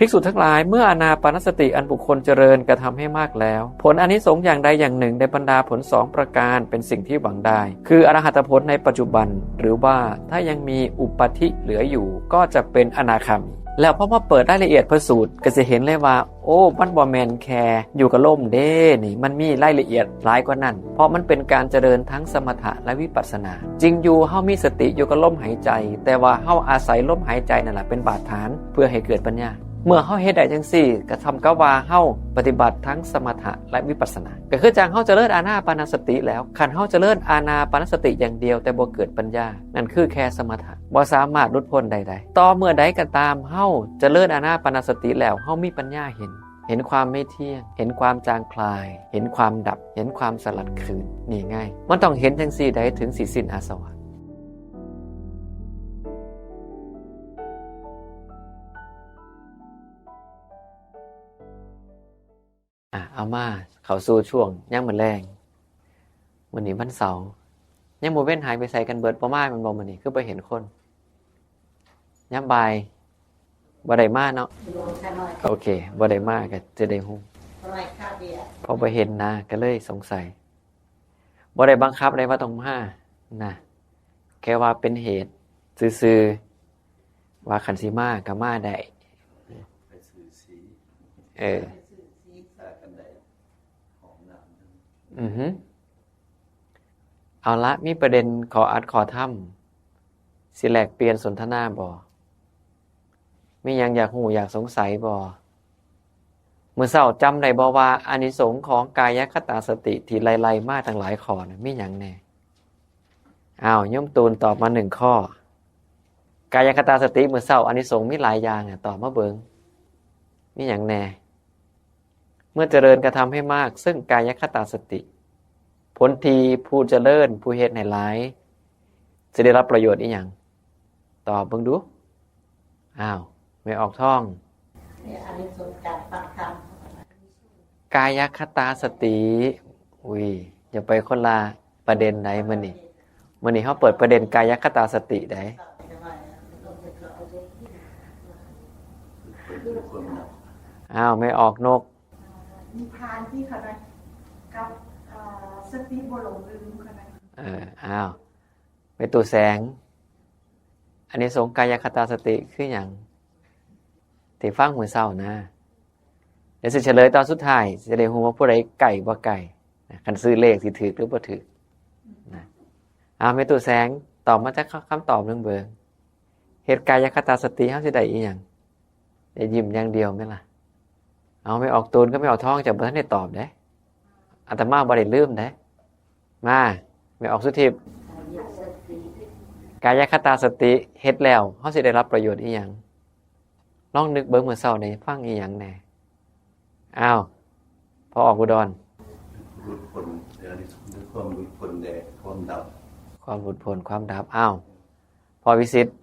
ภิกษุทั้งหลาย เมื่ออานาปานสติอันบุคคลเจริญกระทำให้มากแล้ว ผลอานิสงส์อย่างใดอย่างหนึ่งในบรรดาผลสองประการเป็นสิ่งที่หวังได้ คืออรหัตผลในปัจจุบัน หรือว่าถ้ายังมีอุปัฏฐิเหลืออยู่ ก็จะเป็นอนาคามี แล้วพอมาเปิดรายละเอียดพระสูตร ก็จะเห็นเลยว่า โอ้ มันบ่แม่นแค่อยู่กับลมเด้นี่ มันมีรายละเอียดหลายกว่านั้น เพราะมันเป็นการเจริญทั้งสมถะและวิปัสสนา จริงอยู่ เฮามีสติอยู่กับลมหายใจ แต่ว่าเฮาอาศัยลมหายใจนั่นแหละเป็นบาดฐานเพื่อให้เกิดปัญญา เมื่อเฮาเฮ็ดได้จั่งซี้ ก็เท่ากับว่าเฮาปฏิบัติทั้งสมถะและวิปัสสนา ก็คือจั่งเฮาเจริญอานาปานสติแล้ว คันเฮาเจริญอานาปานสติอย่างเดียว แต่บ่เกิดปัญญา นั่นคือแค่สมถะ บ่สามารถหลุดพ้นได้ใด ต่อเมื่อใดก็ตาม เฮาเจริญอานาปานสติแล้ว เฮามีปัญญาเห็น เห็นความไม่เที่ยง เห็นความจางคลาย เห็นความดับ เห็นความสลัดคืน นี่ไง มันต้องเห็นจั่งซี้ใด ถึงสิสิ้นอาสวะ อ่ะ เอามาเข้าสู่ช่วงยามมื้อแลง มื้อนี้วันเสาร์ ยามมื้อเว็นหายไปไสกันเบิด บ่มาแม่นบ่มื้อนี้ คือบ่เห็นคน ยามบ่ายบ่ได้มาเนาะ โอเค บ่ได้มาก็จะได้ฮู้ เพราะบ่เห็นหน้าก็เลยสงสัย บ่ได้บังคับได้ว่าต้องมานะ แค่ว่าเป็นเหตุซื่อๆ ว่าคันสิมาก็มาได้ ไปซื้อสี เออ ซื้อสี สากันได้ ห้องน้ำ อือฮึ เอาละ มีประเด็นขออัดขอธรรม สิแลกเปลี่ยนสนทนาบ่ มีหยังอยากฮู้อยากสงสัยบ่ มื้อเช้าจำได้บ่ว่าอานิสงส์ของกายคตาสติที่ไล่ๆมาตั้งหลายข้อนะ มีหยังแน่ อ้าว โยมตูนตอบมาหนึ่งข้อ กายคตาสติมื้อเช้าอานิสงส์มีหลายอย่างอะ ตอบมาเบิ่ง มีหยังแน่ เมื่อเจริญกระทำให้มากซึ่งกายคตาสติ ผลที่ผู้เจริญ ผู้เฮ็ดให้หลาย สิได้รับประโยชน์อีหยัง ตอบเบิ่งดู อ้าว แม่ออกทอง กายคตาสติ อุ้ย อย่าไปคนละประเด็นใดมื้อนี้ มื้อนี้เฮาเปิดประเด็นกายคตาสติใด อ้าว แม่ออกนก นิพพานที่เขาได้กับ เอ่อ สติบ่หลงลืมเขาได้ เออ อ้าว แม่ตู้แสง อานิสงส์กายคตาสติคือหยัง ที่ฟังมื้อเช้านะ เดี๋ยวสิเฉลยตอนสุดท้าย สิได้ฮู้ว่าผู้ใดใกล้บ่ใกล้นะ คันซื้อเลขสิถูกหรือบ่ถูกนะ อ้าว แม่ตู้แสง ตอบมาจักคำตอบหนึ่งเบิ่ง เฮ็ดกายคตาสติ เฮาสิได้อีหยัง ได้ยิ้มอย่างเดียวแม่นล่ะ เอา แม่ออกตูนกับแม่ออกทอง เจ้าบ่ทันได้ตอบเด้ อาตมาบ่ได้ลืมเด้ มา แม่ออกสุทิพย์ กายคตาสติเฮ็ดแล้ว เฮาสิได้รับประโยชน์อีหยัง ลองนึกเบิ่งมื้อเช้านี้ฟังอีหยังแน่ อ้าว พ่อออกอุดร หลุดพ้น เดี๋ยวนี้ความหลุดพ้นแดด ความดับ ความหลุดพ้น ความดับ อ้าว พ่อวิสิทธิ์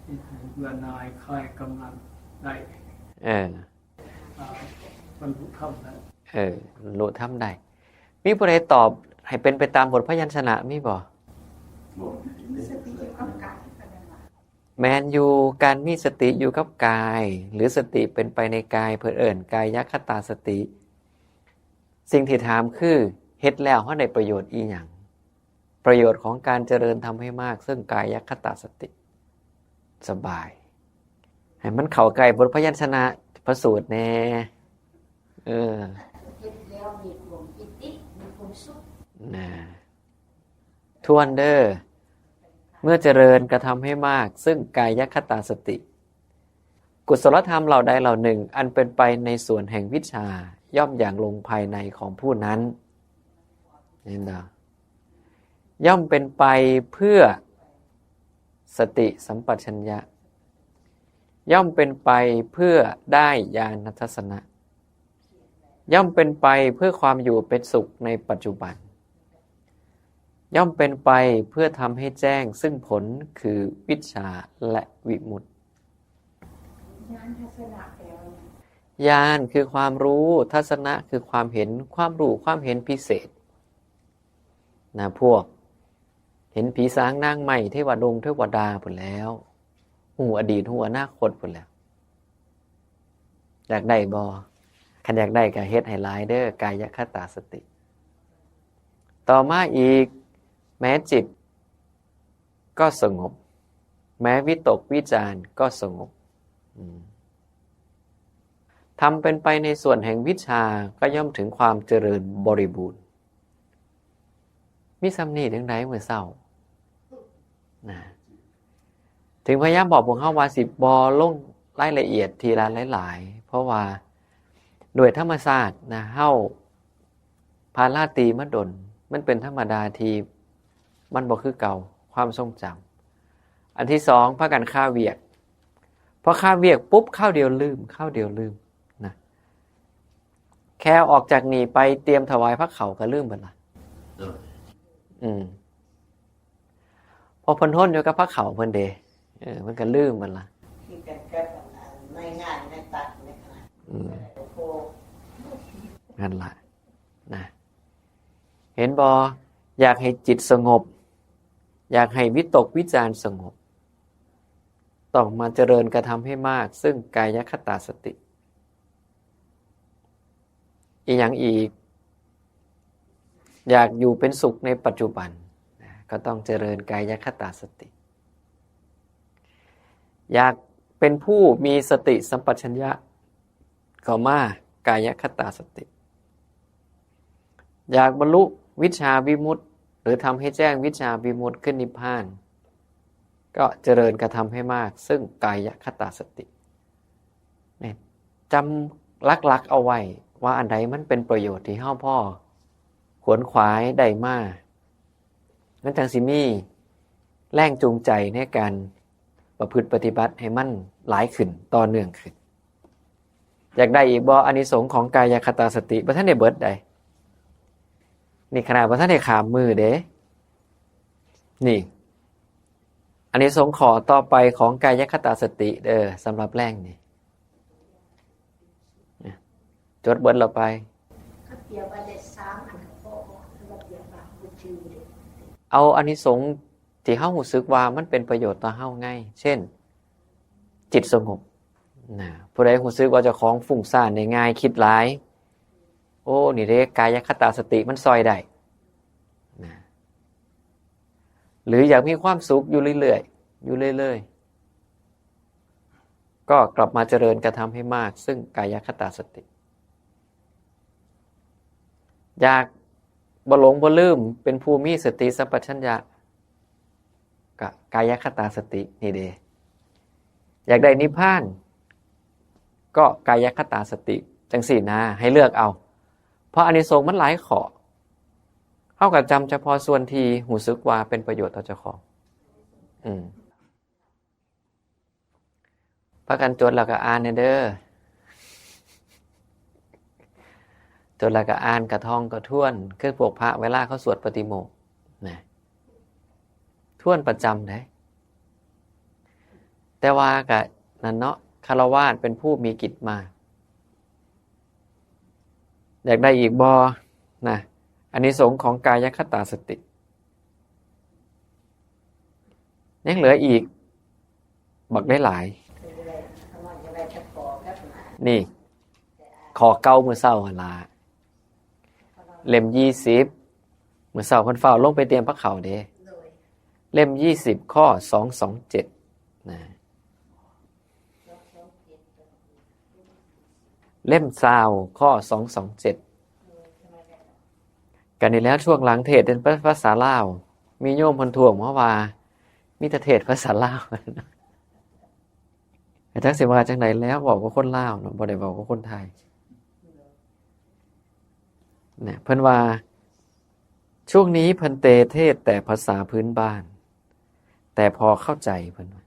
เห็นเบื่อหน่าย คลายกำหนัดได้ เออ อ่า บรรลุธรรมได้ เออ บรรลุธรรมได้ มีผู้ใดตอบให้เป็นไปตามบทพยัญชนะมีบ่ บ่ มีสติอยู่กับกาย แม่นอยู่ การมีสติอยู่กับกาย หรือสติเป็นไปในกาย เพิ่นเอิ้นกายคตาสติ สิ่งที่ถามคือ เฮ็ดแล้วเฮาได้ประโยชน์อีหยัง ประโยชน์ของการเจริญทำให้มากซึ่งกายคตาสติ สบาย ให้มันเข้าใกล้บทพยัญชนะพระสูตรแน่ เออ เฮ็ดแล้วมีความปิติ มีความสุข นะ ทวนเด้อ เมื่อเจริญกระทำให้มากซึ่งกายคตาสติ กุศลธรรมเหล่าใดเหล่าหนึ่งอันเป็นไปในส่วนแห่งวิชชา ย่อมหยั่งลงภายในของผู้นั้น เห็นบ่ ย่อมเป็นไปเพื่อสติสัมปชัญญะ ย่อมเป็นไปเพื่อได้ญาณทัศนะ ย่อมเป็นไปเพื่อความอยู่เป็นสุขในปัจจุบัน ย่อมเป็นไปเพื่อทำให้แจ้งซึ่งผลคือวิชชาและวิมุตติ ญาณทัศนะแปลว่าหยัง ญาณคือความรู้ ทัศนะคือความเห็น ความรู้ความเห็นพิเศษ นะ พวกเห็นผีสางนางไม้ เทวดงเทวดาพู้นแหล้ว ฮู้อดีตฮู้อนาคตพู้นแหล้ว ຢາກໄດ້ບໍ່? ຄັນຢາກໄດ້ກໍເຮັດໃຫ້ຫຼາຍເດີ້ ກາຍະຄະຕາສະຕິ. ຕໍ່ມາອີກ ແມ້ຈິດກໍສະຫງົບ, ແມ້ວິຕົກວິຈານກໍສະຫງົບ. ອືມ. ທຳເປັນໄປໃນສ່ວນແຫ່ງວິຊາ ກໍຍ່ອມເຖິງຄວາມຈະເລີນບໍລິບູນ. ມີສ່ຳນີ້ຈັ່ງໃດມື້ເຊົ້ານະ? ເຖິງພະຍາຍາມບອກພວກເຮົາວ່າຊິບໍ່ລົງລາຍລະອຽດທີລະຫຼາຍໆ ເພາະວ່າດ້ວຍທຳມະຊາດນະ ເຮົາຜ່ານລາຕີມາດົນ ມັນເປັນທຳມະດາທີ່ມັນບໍ່ຄືເກົ່າ ຄວາມຊົງຈຳ. ອັນທີສອງ ພາກັນຄາວຽກ, ພໍຄາວຽກປຸບ ຄາວດຽວລືມ ຄາວດຽວລືມນະ. ແຄ່ອອກຈາກນີ້ໄປຕຽມຖວາຍພະເຂົ້າກໍລືມເບິດລະ. ໂດຍ. ອືມ. ເພາະເພິ່ນຫົນຢູ່ກັບພະເຂົ້າເພິ່ນເດ ເອີ ມັນກໍລືມເບິດລະ. ຄືກັນກັບອັນ ອັນ ໃນງານໃນຕັກນີ້ນະ. ອືມ. ໂອ້ໂຫ ນັ້ນລະນະ. ເຫັນບໍ່? ຢາກໃຫ້ຈິດສະຫງົບ, ຢາກໃຫ້ວິຕົກວິຈານສະຫງົບ ຕ້ອງມາຈະເລີນກະທຳໃຫ້ມາກ ເຊິ່ງກາຍະຄະຕາສະຕິ. ອີຫຍັງອີກ? ຢາກຢູ່ເປັນສຸກໃນປັດຈຸບັນນະ ກໍຕ້ອງຈະເລີນກາຍະຄະຕາສະຕິ. ຢາກເປັນຜູ້ມີສະຕິສຳປະຊັນຍະ ກໍມາກາຍະຄະຕາສະຕິ. ຢາກບັນລຸວິດຊາວິມຸດ ຫຼື ທຳໃຫ້ແຈ້ງວິດຊາວິມຸດ ຄືນິບພານ ກໍຈະເລີນກະທຳໃຫ້ມາກ ເຊິ່ງກາຍະຄະຕາສະຕິ. ນີ້ ຈຳຫຼັກໆເອົາໄວ້ວ່າອັນໃດມັນເປັນປະໂຫຍດທີ່ເຮົາພໍຂວນຂວາຍໄດ້ມາ ມັນຈັ່ງຊິມີແຮງຈູງໃຈໃນການປະພຶດປະຕິບັດໃຫ້ມັນຫຼາຍຂຶ້ນ ຕໍ່ເນື່ອງຂຶ້ນ. ຢາກໄດ້ອີກບໍ່? ອານິສົງຂອງກາຍະຄະຕາສະຕິ ບໍ່ທັນໄດ້ເບິດໃດ໋ ນີ້ຂະໜາດບໍ່ທັນໄດ້ຂ້າມມື້ເດ້. ນີ້ ອານິສົງຂໍ້ຕໍ່ໄປຂອງກາຍະຄະຕາສະຕິເດີ້ ສຳລັບແລງນີ້. ຈົດເບິດແລ້ວໄປ. ເອົາອານິສົງທີ່ເຮົາຮູ້ສຶກວ່າມັນເປັນປະໂຫຍດຕໍ່ເຮົາໄງ ເຊັ່ນ ຈິດສະຫງົບນະ. ຜູ້ໃດຮູ້ສຶກວ່າເຈົ້າຂອງຟຸ້ງສ້ານໄດ້ງ່າຍ ຄິດຫຼາຍ ໂອ້ ນີ້ເດ້ ກາຍະຄະຕາສະຕິມັນຊ່ອຍໄດ້ນະ. ຫຼື ຢາກມີຄວາມສຸກຢູ່ເລື້ອຍໆ ຢູ່ເລື້ອຍໆ ກໍກັບມາຈະເລີນກະທຳໃຫ້ມາກ ເຊິ່ງກາຍະຄະຕາສະຕິ. ຢາກບໍ່ຫຼົງບໍ່ລືມ ເປັນຜູ້ມີສະຕິສຳປະຊັນຍະ ກະກາຍະຄະຕາສະຕິນີ້ເດ້. ຢາກໄດ້ນິບພານ ກໍກາຍະຄະຕາສະຕິ ຈັ່ງຊີ້ນະ ໃຫ້ເລືອກເອົາ ເພາະອານິສົງມັນຫຼາຍຂໍ້ ເຮົາກໍຈຳສະເພາະສ່ວນທີ່ຮູ້ສຶກວ່າເປັນປະໂຫຍດຕໍ່ເຈົ້າຂອງ. ອືມ. ພາກັນຈົດແລ້ວກໍອ່ານແດ່ເດີ້. ຈົດແລ້ວກໍອ່ານ ກະທ່ອງກະທວນ ຄືພວກພະເວລາເຂົາສວດປະຕິໂມກນະ ທວນປະຈຳເດ້. ແຕ່ວ່າກະນັ້ນເນາະ ຄາລະວາດເປັນຜູ້ມີກິດມາກ. ຢາກໄດ້ອີກບໍ່ນະ? ອານິສົງຂອງກາຍະຄະຕາສະຕິ ຍັງເຫຼືອອີກບັກໄດ້ຫຼາຍ. ນີ້ ຂໍ້ເກົ່າມື້ເຊົ້າຫັ້ນລະ ເຫຼັ້ມຊາວສິບ ມື້ເຊົ້າເພິ່ນຟ້າວລົງໄປຕຽມພະເຂົ້າເດ້. ໂດຍ. ເຫຼັ້ມຊາວສິບ ຂໍ້ສອງສອງເຈັດນະ. ເຫຼັ້ມຊາວ ຂໍ້ສອງສອງເຈັດ. ກະນີ້ແຫຼະ ຊ່ວງຫຼັງເທດເປັນພາສາລາວ ມີໂຍມເພິ່ນທ້ວງມາວ່າ ມີແຕ່ເທດພາສາລາວ. ແຕ່ຈັກຊິວ່າຈັ່ງໃດແລ້ວ ເວົ້າກັບຄົນລາວເນາະ ບໍ່ໄດ້ເວົ້າກັບຄົນໄທນະ. ເພິ່ນວ່າ ຊ່ວງນີ້ເພິ່ນເຕເທດແຕ່ພາສາພື້ນບ້ານ ແຕ່ພໍເຂົ້າໃຈ ເພິ່ນວ່າ.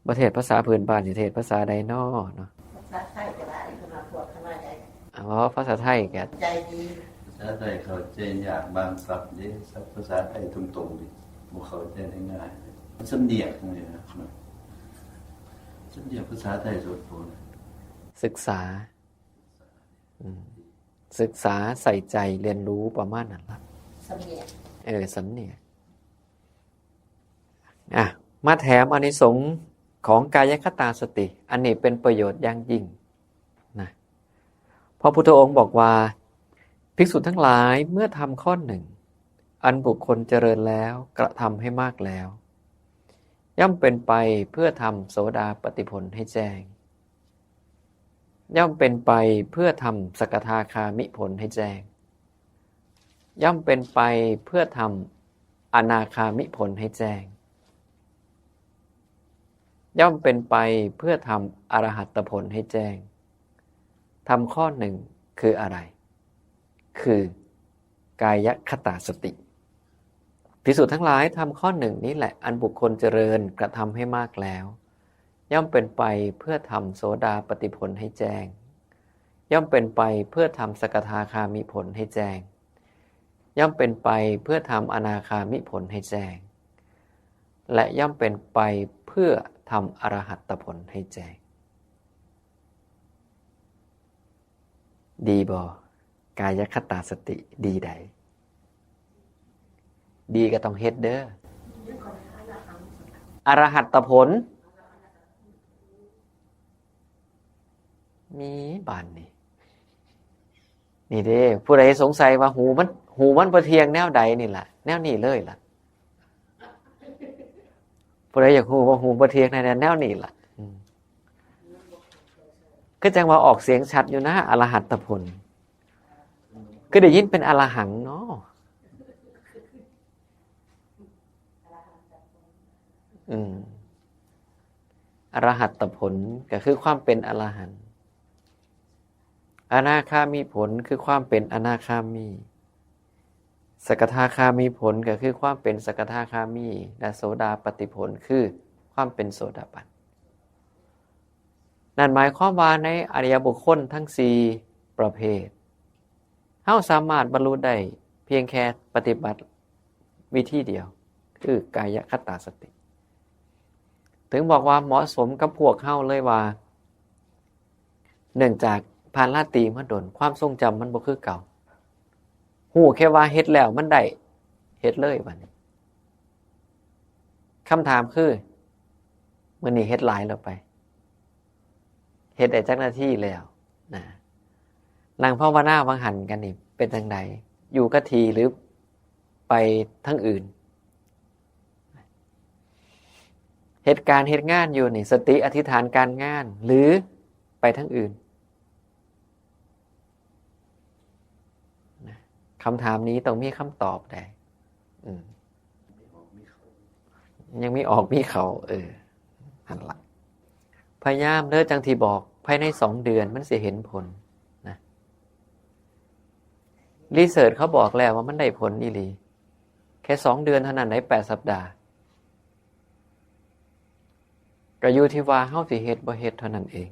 ບໍ່ເທດພາສາພື້ນບ້ານ ຊິເທດພາສາໃດນໍເນາະ? ພາສາໄທກໍໄດ້ ເພິ່ນວ່າພວກຂ້ານ້ອຍໄດ້. ອໍ ພາສາໄທກໍ ໃຈດີ. ພາສາໄທເຂົ້າໃຈຍາກບາງສັບເດ້ ສັບພາສາໄທຕົງໆນີ້ ບໍ່ເຂົ້າໃຈໄດ້ງ່າຍ. ສຳນຽກນີ້ນະ ສຳນຽກພາສາໄທສົດໂພດ. ສຶກສາ ອືມ ສຶກສາ ໃສ່ໃຈ ຮຽນຮູ້ ປະມານນັ້ນລະ. ສຳນຽກ ເອີ ສຳນຽກ. ອ່ະ ມາແຖມອານິສົງ ຂອງກາຍະຄະຕາສະຕິ ອັນນີ້ເປັນປະໂຫຍດຢ່າງຍິ່ງນະ. ພະພຸດທະອົງບອກວ່າ ພິກສຸທັງຫຼາຍ ເມື່ອທຳຂໍ້ໜຶ່ງ ອັນບຸກຄົນຈະເລີນແລ້ວ ກະທຳໃຫ້ມາກແລ້ວ ຍ່ອມເປັນໄປເພື່ອທຳໂສດາປັດຕິຜົນໃຫ້ແຈ້ງ, ຍ່ອມເປັນໄປເພື່ອທຳສະກະທາຄາມິຜົນໃຫ້ແຈ້ງ, ຍ່ອມເປັນໄປເພື່ອທຳອະນາຄາມິຜົນໃຫ້ແຈ້ງ, ຍ່ອມເປັນໄປເພື່ອທຳອະລະຫັດຕະຜົນໃຫ້ແຈ້ງ. ທຳຂໍ້ໜຶ່ງຄືອະໄລ? ຄືກາຍະຄະຕາສະຕິ. ພິກສຸທັງຫຼາຍ, ທຳຂໍ້ໜຶ່ງນີ້ແຫຼະ ອັນບຸກຄົນຈະເລີນກະທຳໃຫ້ມາກແລ້ວ ຍ່ອມເປັນໄປເພື່ອທຳໂສດາປັດຕິຜົນໃຫ້ແຈ້ງ, ຍ່ອມເປັນໄປເພື່ອທຳສະກະທາຄາມິຜົນໃຫ້ແຈ້ງ, ຍ່ອມເປັນໄປເພື່ອທຳອະນາຄາມິຜົນໃຫ້ແຈ້ງ ແລະ ຍ່ອມເປັນໄປເພື່ອທຳອະລະຫັດຕະຜົນໃຫ້ແຈ້ງ. ດີບໍ່? ກາຍະຄະຕາສະຕິດີໃດ? ດີກໍຕ້ອງເຮັດເດີ. ອະລະຫັດຕະຜົນ ມີບາດນີ້ ນີ້ເດ້ ຜູ້ໃດສົງໄສວ່າຫູມັນ ຫູມັນບໍ່ທ່ຽງແນວໃດນີ້ລະ ແນວນີ້ເລີຍລະ. ຜູ້ໃດຢາກຮູ້ວ່າຫູບໍ່ທ່ຽງແນວໃດ ແນວນີ້ລະ. ອືມ ຄືຈັ່ງວ່າອອກສຽງຊັດຢູ່ນະ ອະລະຫັດຕະຜົນ ຄືໄດ້ຍິນເປັນອະລະຫັງເນາະ. ອືມ ອະລະຫັດຕະຜົນກໍຄືຄວາມເປັນອະລະຫັນ, ອະນາຄາມິຜົນຄືຄວາມເປັນອະນາຄາມີ, ສະກະທາຄາມີຜົນກໍຄືຄວາມເປັນສະກະທາຄາມີ ແລະ ໂສດາປັດຕິຜົນຄືຄວາມເປັນໂສດາບັນ. ນັ້ນໝາຍຄວາມວ່າໃນອະລິຍະບຸກຄົນທັງສີ່ປະເພດ ເຮົາສາມາດບັນລຸໄດ້ພຽງແຄ່ປະຕິບັດວິທີດຽວ ຄືກາຍະຄະຕາສະຕິ. ເຖິງບອກວ່າເໝາະສົມກັບພວກເຮົາເລີຍວ່າ ເນື່ອງຈາກຜ່ານລາຕີມາດົນ ຄວາມຊົງຈຳມັນບໍ່ຄືເກົ່າ. ຮູ້ແຄ່ວ່າເຮັດແລ້ວມັນໄດ້ ເຮັດເລີຍບັດນີ້. ຄຳຖາມຄື ມື້ນີ້ເຮັດຫຼາຍແລ້ວໄປ? ເຮັດໄດ້ຈັກນາທີແລ້ວນະ? ນັ່ງພາວະນາຫວ່າງຫັ້ນກັນນີ້ເປັນຈັ່ງໃດ? ຢູ່ກັບທີ່ ຫຼື ໄປທາງອື່ນ? ເຮັດການເຮັດງານຢູ່ນີ້ ສະຕິອະທິຖານການງານ ຫຼື ໄປທາງອື່ນ? ນະ ຄຳຖາມນີ້ຕ້ອງມີຄຳຕອບໄດ໋. ອືມ ຍັງມີອອກມີເຂົ້າ ເອີ ຫັ້ນລະ. ພະຍາຍາມເດີ ຈັ່ງທີ່ບອກ ພາຍໃນສອງເດືອນມັນຊິເຫັນຜົນນະ. ຣີເສີດເຂົາບອກແລ້ວວ່າມັນໄດ້ຜົນອີ່ຫຼີ ແຄ່ສອງເດືອນເທົ່ານັ້ນໃດ໋ ແປດສັບດາ. ກໍຢູ່ທີ່ວ່າເຮົາຊິເຮັດບໍ່ເຮັດເທົ່ານັ້ນເອງ.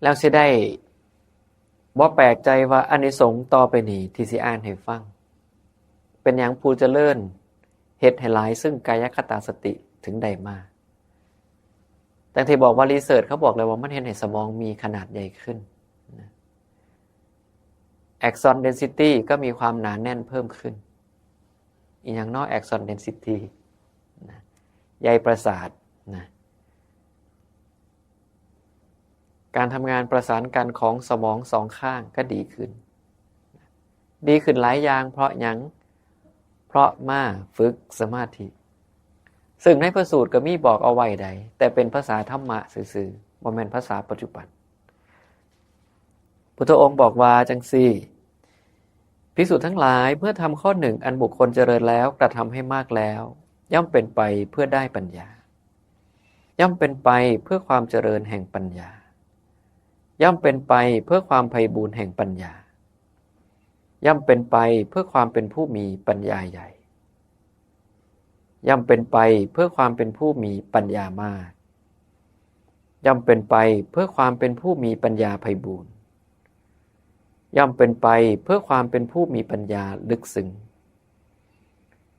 ແລ້ວຊິໄດ້ບໍ່ແປກໃຈວ່າອານິສົງຕໍ່ໄປນີ້ທີ່ຊິອ່ານໃຫ້ຟັງ ເປັນຫຍັງຜູ້ຈະເລີນເຮັດໃຫ້ຫຼາຍເຊິ່ງກາຍະຄະຕາສະຕິເຖິງໄດ້ມາ. ດັ່ງທີ່ບອກວ່າຣີເສີດເຂົາບອກແລ້ວວ່າມັນເຮັດໃຫ້ສະໝອງມີຂະໜາດໃຫຍ່ຂຶ້ນນະ. Axon density ກໍມີຄວາມໜາແໜ້ນເພີ່ມຂຶ້ນ. ອີຫຍັງເນາະ Axon density ນະ? ໃຍປະສາດນະ. ການທຳງານປະສານກັນຂອງສະໝອງສອງຂ້າງກໍດີຂຶ້ນ. ດີຂຶ້ນຫຼາຍຢ່າງ ເພາະຫຍັງ? ເພາະມາຝຶກສະມາທິ. ເຊິ່ງໃນພະສູດກໍມີບອກເອົາໄວ້ໃດ໋ ແຕ່ເປັນພາສາທຳມະຊື່ໆ ບໍ່ແມ່ນພາສາປັດຈຸບັນ. ພຸດທະອົງບອກວ່າຈັ່ງຊີ້, ພິກສຸທັງຫຼາຍ, ເມື່ອທຳຂໍ້ໜຶ່ງອັນບຸກຄົນຈະເລີນແລ້ວກະທຳໃຫ້ມາກແລ້ວ, ຍ່ອມເປັນໄປເພື່ອໄດ້ປັນຍາ, ຍ່ອມເປັນໄປເພື່ອຄວາມຈະເລີນແຫ່ງປັນຍາ, ຍ່ອມເປັນໄປເພື່ອຄວາມໄພບູນແຫ່ງປັນຍາ, ຍ່ອມເປັນໄປເພື່ອຄວາມເປັນຜູ້ມີປັນຍາໃຫຍ່, ຍ່ອມເປັນໄປເພື່ອຄວາມເປັນຜູ້ມີປັນຍາມາກ, ຍ່ອມເປັນໄປເພື່ອຄວາມເປັນຜູ້ມີປັນຍາໄພບູນ, ຍ່ອມເປັນໄປເພື່ອຄວາມເປັນຜູ້ມີປັນຍາເລິກເຊິ່ງ,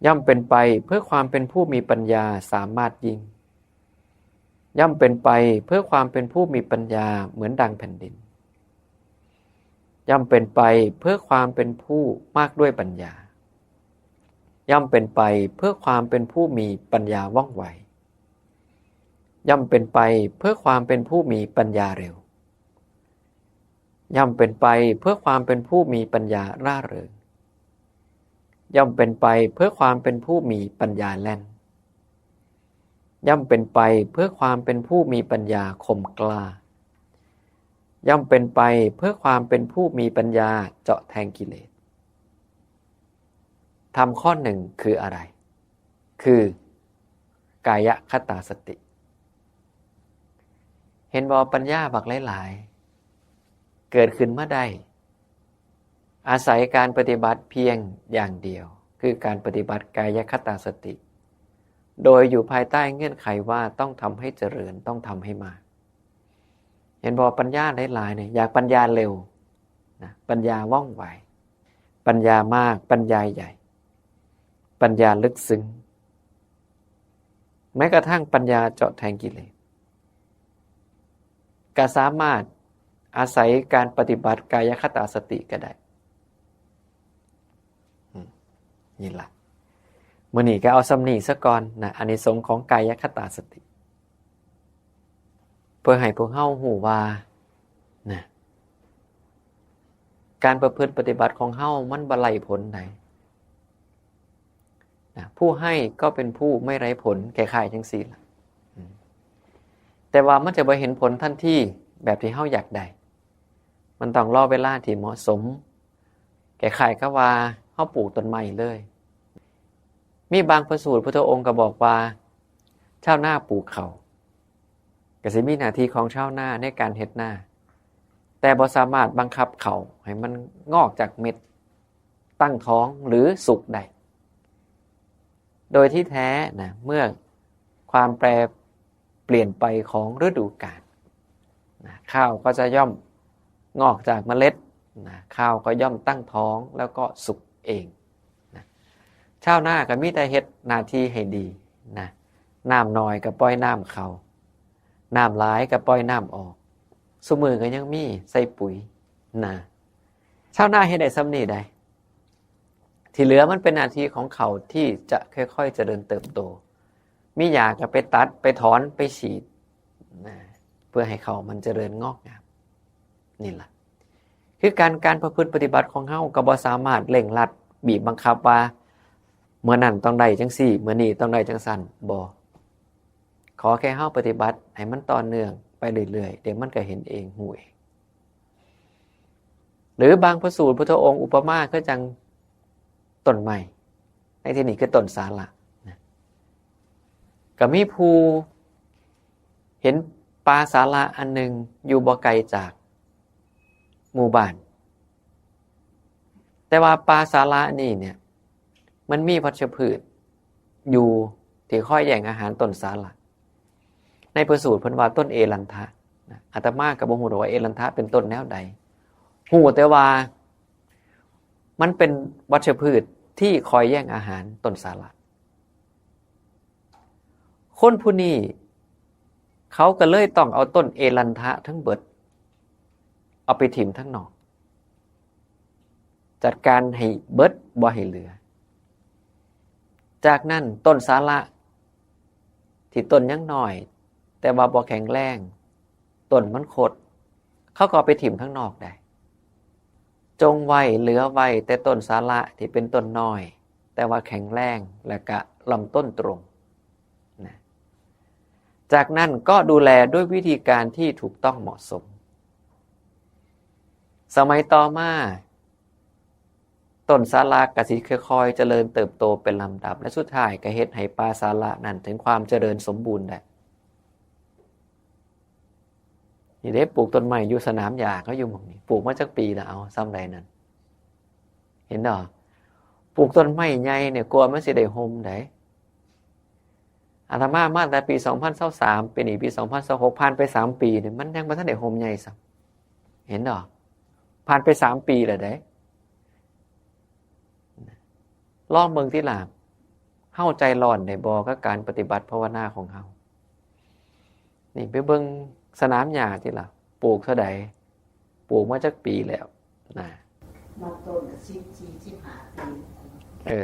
ຍ່ອມເປັນໄປເພື່ອຄວາມເປັນຜູ້ມີປັນຍາສາມາດຍິ່ງ, ຍ່ອມເປັນໄປເພື່ອຄວາມເປັນຜູ້ມີປັນຍາເໝືອນດັ່ງແຜ່ນດິນ, ຍ່ອມເປັນໄປເພື່ອຄວາມເປັນຜູ້ມາກດ້ວຍປັນຍາ, ย่อมเป็นไปเพื่อความเป็นผู้มีปัญญาว่องไว ย่อมเป็นไปเพื่อความเป็นผู้มีปัญญาเร็ว ย่อมเป็นไปเพื่อความเป็นผู้มีปัญญาร่าเริง ย่อมเป็นไปเพื่อความเป็นผู้มีปัญญาแล่น ย่อมเป็นไปเพื่อความเป็นผู้มีปัญญาคมกล้า ย่อมเป็นไปเพื่อความเป็นผู้มีปัญญาเจาะแทงกิเลส ธรรมข้อหนึ่งคืออะไร? คือกายคตาสติ เห็นบ่ ปัญญาบักหลายๆ เกิดขึ้นมาได้ อาศัยการปฏิบัติเพียงอย่างเดียว คือการปฏิบัติกายคตาสติ โดยอยู่ภายใต้เงื่อนไขว่าต้องทำให้เจริญ ต้องทำให้มาก เห็นบ่ ปัญญาหลายๆ เนี่ย อยากปัญญาเร็วนะ ปัญญาว่องไว ปัญญามาก ปัญญาใหญ่ ปัญญาลึกซึ้ง แม้กระทั่งปัญญาเจาะแทงกิเลส ก็สามารถอาศัยการปฏิบัติกายคตาสติก็ได้ อืม นี่ล่ะ มื้อนี้ก็เอาส่ำนี้ซะก่อนนะ อานิสงส์ของกายคตาสติ เพื่อให้พวกเฮาฮู้ว่า นะ การประพฤติปฏิบัติของเฮามันบ่ไร้ผลใด นะ ผู้ให้ก็เป็นผู้ไม่ไร้ผล คล้ายๆ จั่งซี้ล่ะ อืม แต่ว่ามันจะบ่เห็นผลทันทีแบบที่เฮาอยากได้ มันต้องรอเวลาที่เหมาะสม คล้ายๆ กับว่าเฮาปลูกต้นไม้เลย มีบางพระสูตรพุทธองค์ก็บอกว่า ชาวนาปลูกข้าว ก็สิมีหน้าที่ของชาวนาในการเฮ็ดนา แต่บ่สามารถบังคับข้าวให้มันงอกจากเม็ด ตั้งท้องหรือสุกได้ โดยที่แท้นะ เมื่อความแปรเปลี่ยนไปของฤดูกาลนะ ข้าวก็จะย่อมงอกจากเมล็ดนะ ข้าวก็ย่อมตั้งท้องแล้วก็สุกเองนะ ชาวนาก็มีแต่เฮ็ดหน้าที่ให้ดีนะ น้ำน้อยก็ปล่อยน้ำเข้า น้ำหลายก็ปล่อยน้ำออก ซุมื้อก็ยังมีใส่ปุ๋ยนะ ชาวนาเฮ็ดได้ส่ำนี้ใด ที่เหลือมันเป็นหน้าที่ของข้าวที่จะค่อยๆ เจริญเติบโต มีหญ้าก็ไปตัด ไปถอน ไปฉีดนะ เพื่อให้ข้าวมันเจริญงอกงาม นี่ล่ะ คือการ การประพฤติปฏิบัติของเฮาก็บ่สามารถเร่งรัด บีบบังคับว่า มื้อนั้นต้องได้จั่งซี้ มื้อนี้ต้องได้จั่งซั้น บ่ ขอแค่เฮาปฏิบัติให้มันต่อเนื่องไปเรื่อยๆ เดี๋ยวมันก็เห็นเอง ฮู้เอง หรือบางพระสูตรพุทธองค์อุปมาคือจั่งต้นไม้ ในที่นี้คือต้นสาหละนะ ก็มีผู้เห็นป่าสาหละอันหนึ่งอยู่บ่ไกลจากหมู่บ้าน แต่ว่าป่าสาหละนี่เนี่ย มันมีวัชพืชอยู่ที่คอยแย่งอาหารต้นสาหละ ในพระสูตรเพิ่นว่าต้นเอลันทะนะ อาตมาก็บ่ฮู้ดอกว่าเอลันทะเป็นต้นแนวใด ฮู้แต่ว่ามันเป็นวัชพืชที่คอยแย่งอาหารต้นสาหละ คนผู้นี้เขาก็เลยต้องเอาต้นเอลันทะทั้งเบิด เอาไปถิ่มทั้งนอก จัดการให้เบิด บ่ให้เหลือ จากนั้นต้นสาหละที่ต้นยังน้อย แต่ว่าบ่แข็งแรง ต้นมันคด เขาก็เอาไปถิ่มทั้งนอกได้ จงไว้ เหลือไว้แต่ต้นสาหละที่เป็นต้นน้อย แต่ว่าแข็งแรง และกะลำต้นตรงนะ จากนั้นก็ดูแลด้วยวิธีการที่ถูกต้องเหมาะสม สมัยต่อมา ต้นสาหละก็สิค่อยๆ เจริญเติบโตเป็นลำดับ และสุดท้ายก็เฮ็ดให้ป่าสาหละนั้นถึงความเจริญสมบูรณ์ได้ นี่เด้ ปลูกต้นไม้อยู่สนามหญ้าเขาอยู่หม่องนี้ ปลูกมาจักปีแล้ว เอา ส่ำใดนั่น เห็นดอก ปลูกต้นไม้ใหญ่เนี่ย กว่ามันสิได้ฮ่มใด อาตมามาตั้งแต่ปีสองพันซาวสาม ปีนี้ปีสองพันซาวหก ผ่านไปสามปีเนี่ย มันยังบ่ทันได้ฮ่มใหญ่ซ้ำ เห็นดอก ผ่านไปสามปีแล้วเด้ ลองเบิ่งติล่ะ เฮาใจร้อนได้บ่กับการปฏิบัติภาวนาของเฮา นี่ไปเบิ่งสนามหญ้าติล่ะ ปลูกเท่าใด ปลูกมาจักปีแล้วนะ บางต้นก็สิบสี่ สิบห้าปี ເອີ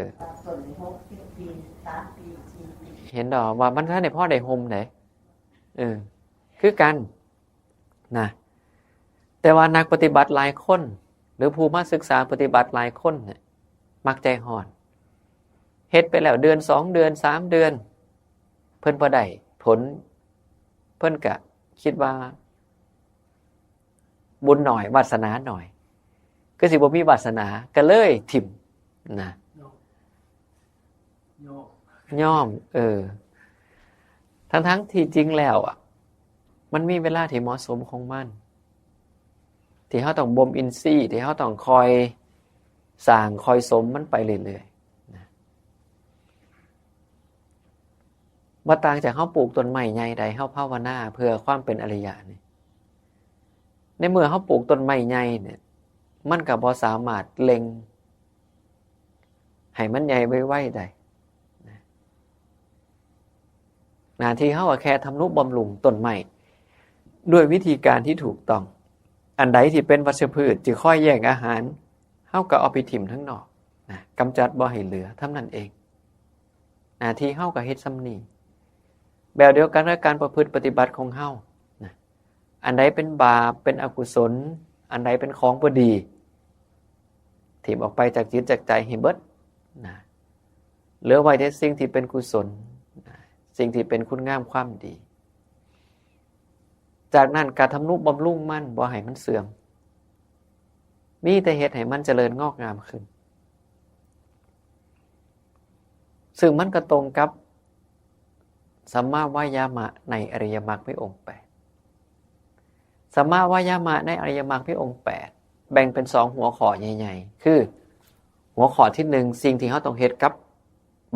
ເຫັນດອກວ່າມັນທັນໄດ້ພໍໄດ້ຮົ່ມໃດ໋ ເອີ ຄືກັນນະ. ແຕ່ວ່ານັກປະຕິບັດຫຼາຍຄົນ ຫຼືຜູ້ມາສຶກສາປະຕິບັດຫຼາຍຄົນເນຍ ມັກໃຈຮ້ອນ ເຮັດໄປແລ້ວເດືອນສອງເດືອນສາມເດືອນ ເພິ່ນບໍ່ໄດ້ຜົນ ເພິ່ນກະຄິດວ່າບຸນໜ້ອຍ ວາສະໜາໜ້ອຍ ຄືຊິບໍ່ມີວາສະໜາ ກະເລີຍຖິ້ມນະ ຍອມ ເອີ ທັງໆທີ່ຈິງແລ້ວອະ ມັນມີເວລາທີ່ເໝາະສົມຂອງມັນ ທີ່ເຮົາຕ້ອງບົ່ມອິນຊີ ທີ່ເຮົາຕ້ອງຄ່ອຍສ້າງຄ່ອຍສົມມັນໄປເລື້ອຍໆນະ. ບໍ່ຕ່າງຈາກເຮົາປູກຕົ້ນໄມ້ໃຫຍ່ໃດ ເຮົາພາວະນາເພື່ອຄວາມເປັນອະລິຍະນີ້ ໃນເມື່ອເຮົາປູກຕົ້ນໄມ້ໃຫຍ່ນີ້ ມັນກໍບໍ່ສາມາດເລັ່ງໃຫ້ມັນໃຫຍ່ໄວໆໄດ້ນະ. ໜ້າທີ່ເຮົາກໍແຄ່ທຳນຸບຳລຸງຕົ້ນໄມ້ດ້ວຍວິທີການທີ່ຖືກຕ້ອງ. ອັນໃດທີ່ເປັນວັດຊະພືດທີ່ຄອຍແຍ່ງອາຫານ ເຮົາກໍເອົາໄປຖິ້ມທາງນອກນະ ກຳຈັດບໍ່ໃຫ້ເຫຼືອ ເທົ່ານັ້ນເອງ. ໜ້າທີ່ເຮົາກໍເຮັດສ່ຳນີ້. ແບບດຽວກັນກັບການປະພຶດປະຕິບັດຂອງເຮົານະ ອັນໃດເປັນບາບ ເປັນອະກຸສົນ ອັນໃດເປັນຂອງບໍ່ດີ ຖິ້ມອອກໄປຈາກຈິດຈາກໃຈໃຫ້ເບິດນະ. ເຫຼືອໄວ້ແຕ່ສິ່ງທີ່ເປັນກຸສົນນະ ສິ່ງທີ່ເປັນຄຸນງາມຄວາມດີ. ຈາກນັ້ນກະທຳນຸບຳລຸງມັນ ບໍ່ໃຫ້ມັນເສື່ອມ ມີແຕ່ເຮັດໃຫ້ມັນຈະເລີນງອກງາມຂຶ້ນ. ຊຶ່ງມັນກໍຕົງກັບ ສຳມາວາຍາມະໃນອະລິຍະມັກມີອົງແປດ. ສຳມາວາຍາມະໃນອະລິຍະມັກມີອົງແປດ ແບ່ງເປັນສອງຫົວຂໍ້ໃຫຍ່ໆ ຄື ຫົວຂໍ້ທີໜຶ່ງ ສິ່ງທີ່ເຮົາຕ້ອງເຮັດກັບ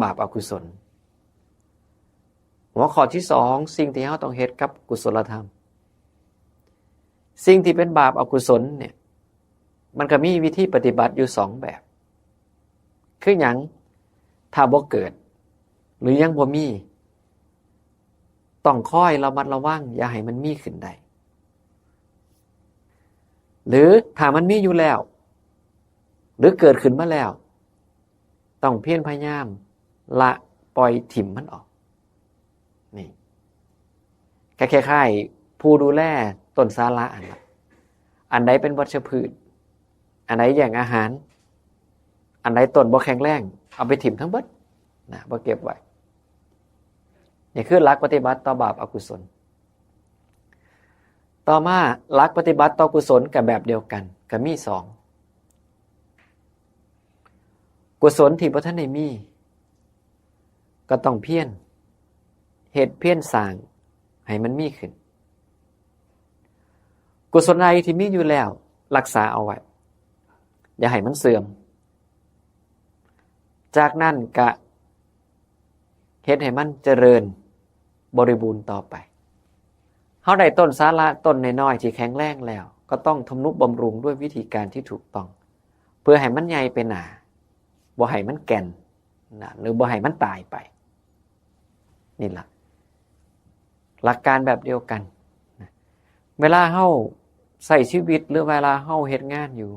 ບາບອະກຸສົນ. ຫົວຂໍ້ທີສອງ ສິ່ງທີ່ເຮົາຕ້ອງເຮັດກັບກຸສົນລະທຳ. ສິ່ງທີ່ເປັນບາບອະກຸສົນເນຍ ມັນກໍມີວິທີປະຕິບັດຢູ່ສອງແບບ. ຄືຫຍັງ? ຖ້າບໍ່ເກີດ ຫຼືຍັງບໍ່ມີ ຕ້ອງຄອຍລະມັດລະວັງ ຢ່າໃຫ້ມັນມີຂຶ້ນໄດ້ ຫຼືຖ້າມັນມີຢູ່ແລ້ວ ຫຼືເກີດຂຶ້ນມາແລ້ວ ຕ້ອງພຽນພະຍາຍາມລະ ປ່ອຍຖິ້ມມັນອອກ. ນີ້ ກໍຄ້າຍໆຜູ້ດູແລຕົ້ນສາລະຫັ້ນລະ ອັນໃດເປັນວັດຊະພືດ ອັນໃດແຍ່ງອາຫານ ອັນໃດຕົ້ນບໍ່ແຂງແຮງ ເອົາໄປຖິ້ມທັງເບິດນະ ບໍ່ເກັບໄວ້. ນີ້ຄືຫຼັກປະຕິບັດຕໍ່ບາບອະກຸສົນ. ຕໍ່ມາ ຫຼັກປະຕິບັດຕໍ່ກຸສົນກໍແບບດຽວກັນ ກໍມີສອງ. ກຸສົນທີ່ບໍ່ທັນໄດ້ມີ ກໍຕ້ອງພຽນເຮັດ ພຽນສ້າງໃຫ້ມັນມີຂຶ້ນ. ກຸສົນໃດທີ່ມີຢູ່ແລ້ວ ຮັກສາເອົາໄວ້ ຢ່າໃຫ້ມັນເສື່ອມ. ຈາກນັ້ນກະເຮັດໃຫ້ມັນຈະເລີນບໍລິບູນຕໍ່ໄປ. ເຮົາໄດ້ຕົ້ນສາລະຕົ້ນນ້ອຍໆທີ່ແຂງແຮງແລ້ວ ກໍຕ້ອງທຳນຸບຳລຸງດ້ວຍວິທີການທີ່ຖືກຕ້ອງ ເພື່ອໃຫ້ມັນໃຫຍ່ໄປໜ້າ ບໍ່ໃຫ້ມັນແກ່ນນະ ຫຼືບໍ່ໃຫ້ມັນຕາຍໄປ. ນີ້ລະ ຫຼັກການແບບດຽວກັນນະ. ເວລາເຮົາໃຊ້ຊີວິດ ຫຼືເວລາເຮົາເຮັດງານຢູ່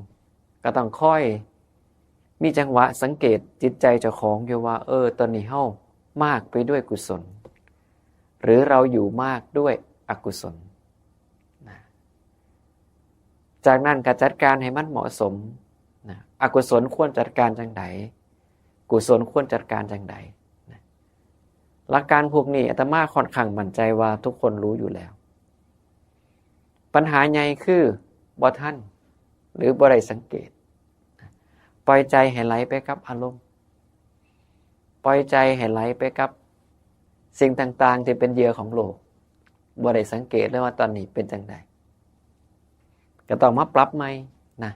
ກໍຕ້ອງຄອຍມີຈັງຫວະສັງເກດຈິດໃຈເຈົ້າຂອງຢູ່ວ່າ ເອີ ຕອນນີ້ເຮົາມາກໄປດ້ວຍກຸສົນ ຫຼືເຮົາຢູ່ມາກດ້ວຍອະກຸສົນນະ. ຈາກນັ້ນກໍຈັດການໃຫ້ມັນເໝາະສົມນະ ອະກຸສົນຄວນຈັດການຈັ່ງໃດ ກຸສົນຄວນຈັດການຈັ່ງໃດນະ. ຫຼັກການພວກນີ້ອາດຕະມາຂ້ອນຂ້າງໝັ້ນໃຈວ່າທຸກຄົນຮູ້ຢູ່ແລ້ວ. ບັນຫາໃຫຍ່ຄືບໍ່ທັນ ຫຼືບໍ່ໄດ້ສັງເກດ. ປ່ອຍໃຈໃຫ້ໄຫຼໄປກັບອາລົມ. ປ່ອຍໃຈໃຫ້ໄຫຼໄປກັບສິ່ງຕ່າງໆທີ່ເປັນເຫຍື່ອຂອງໂລກ. ບໍ່ໄດ້ສັງເກດເລີຍວ່າຕອນນີ້ເປັນຈັ່ງໃດ. ກໍຕ້ອງມາປັບໃໝ່ນະ.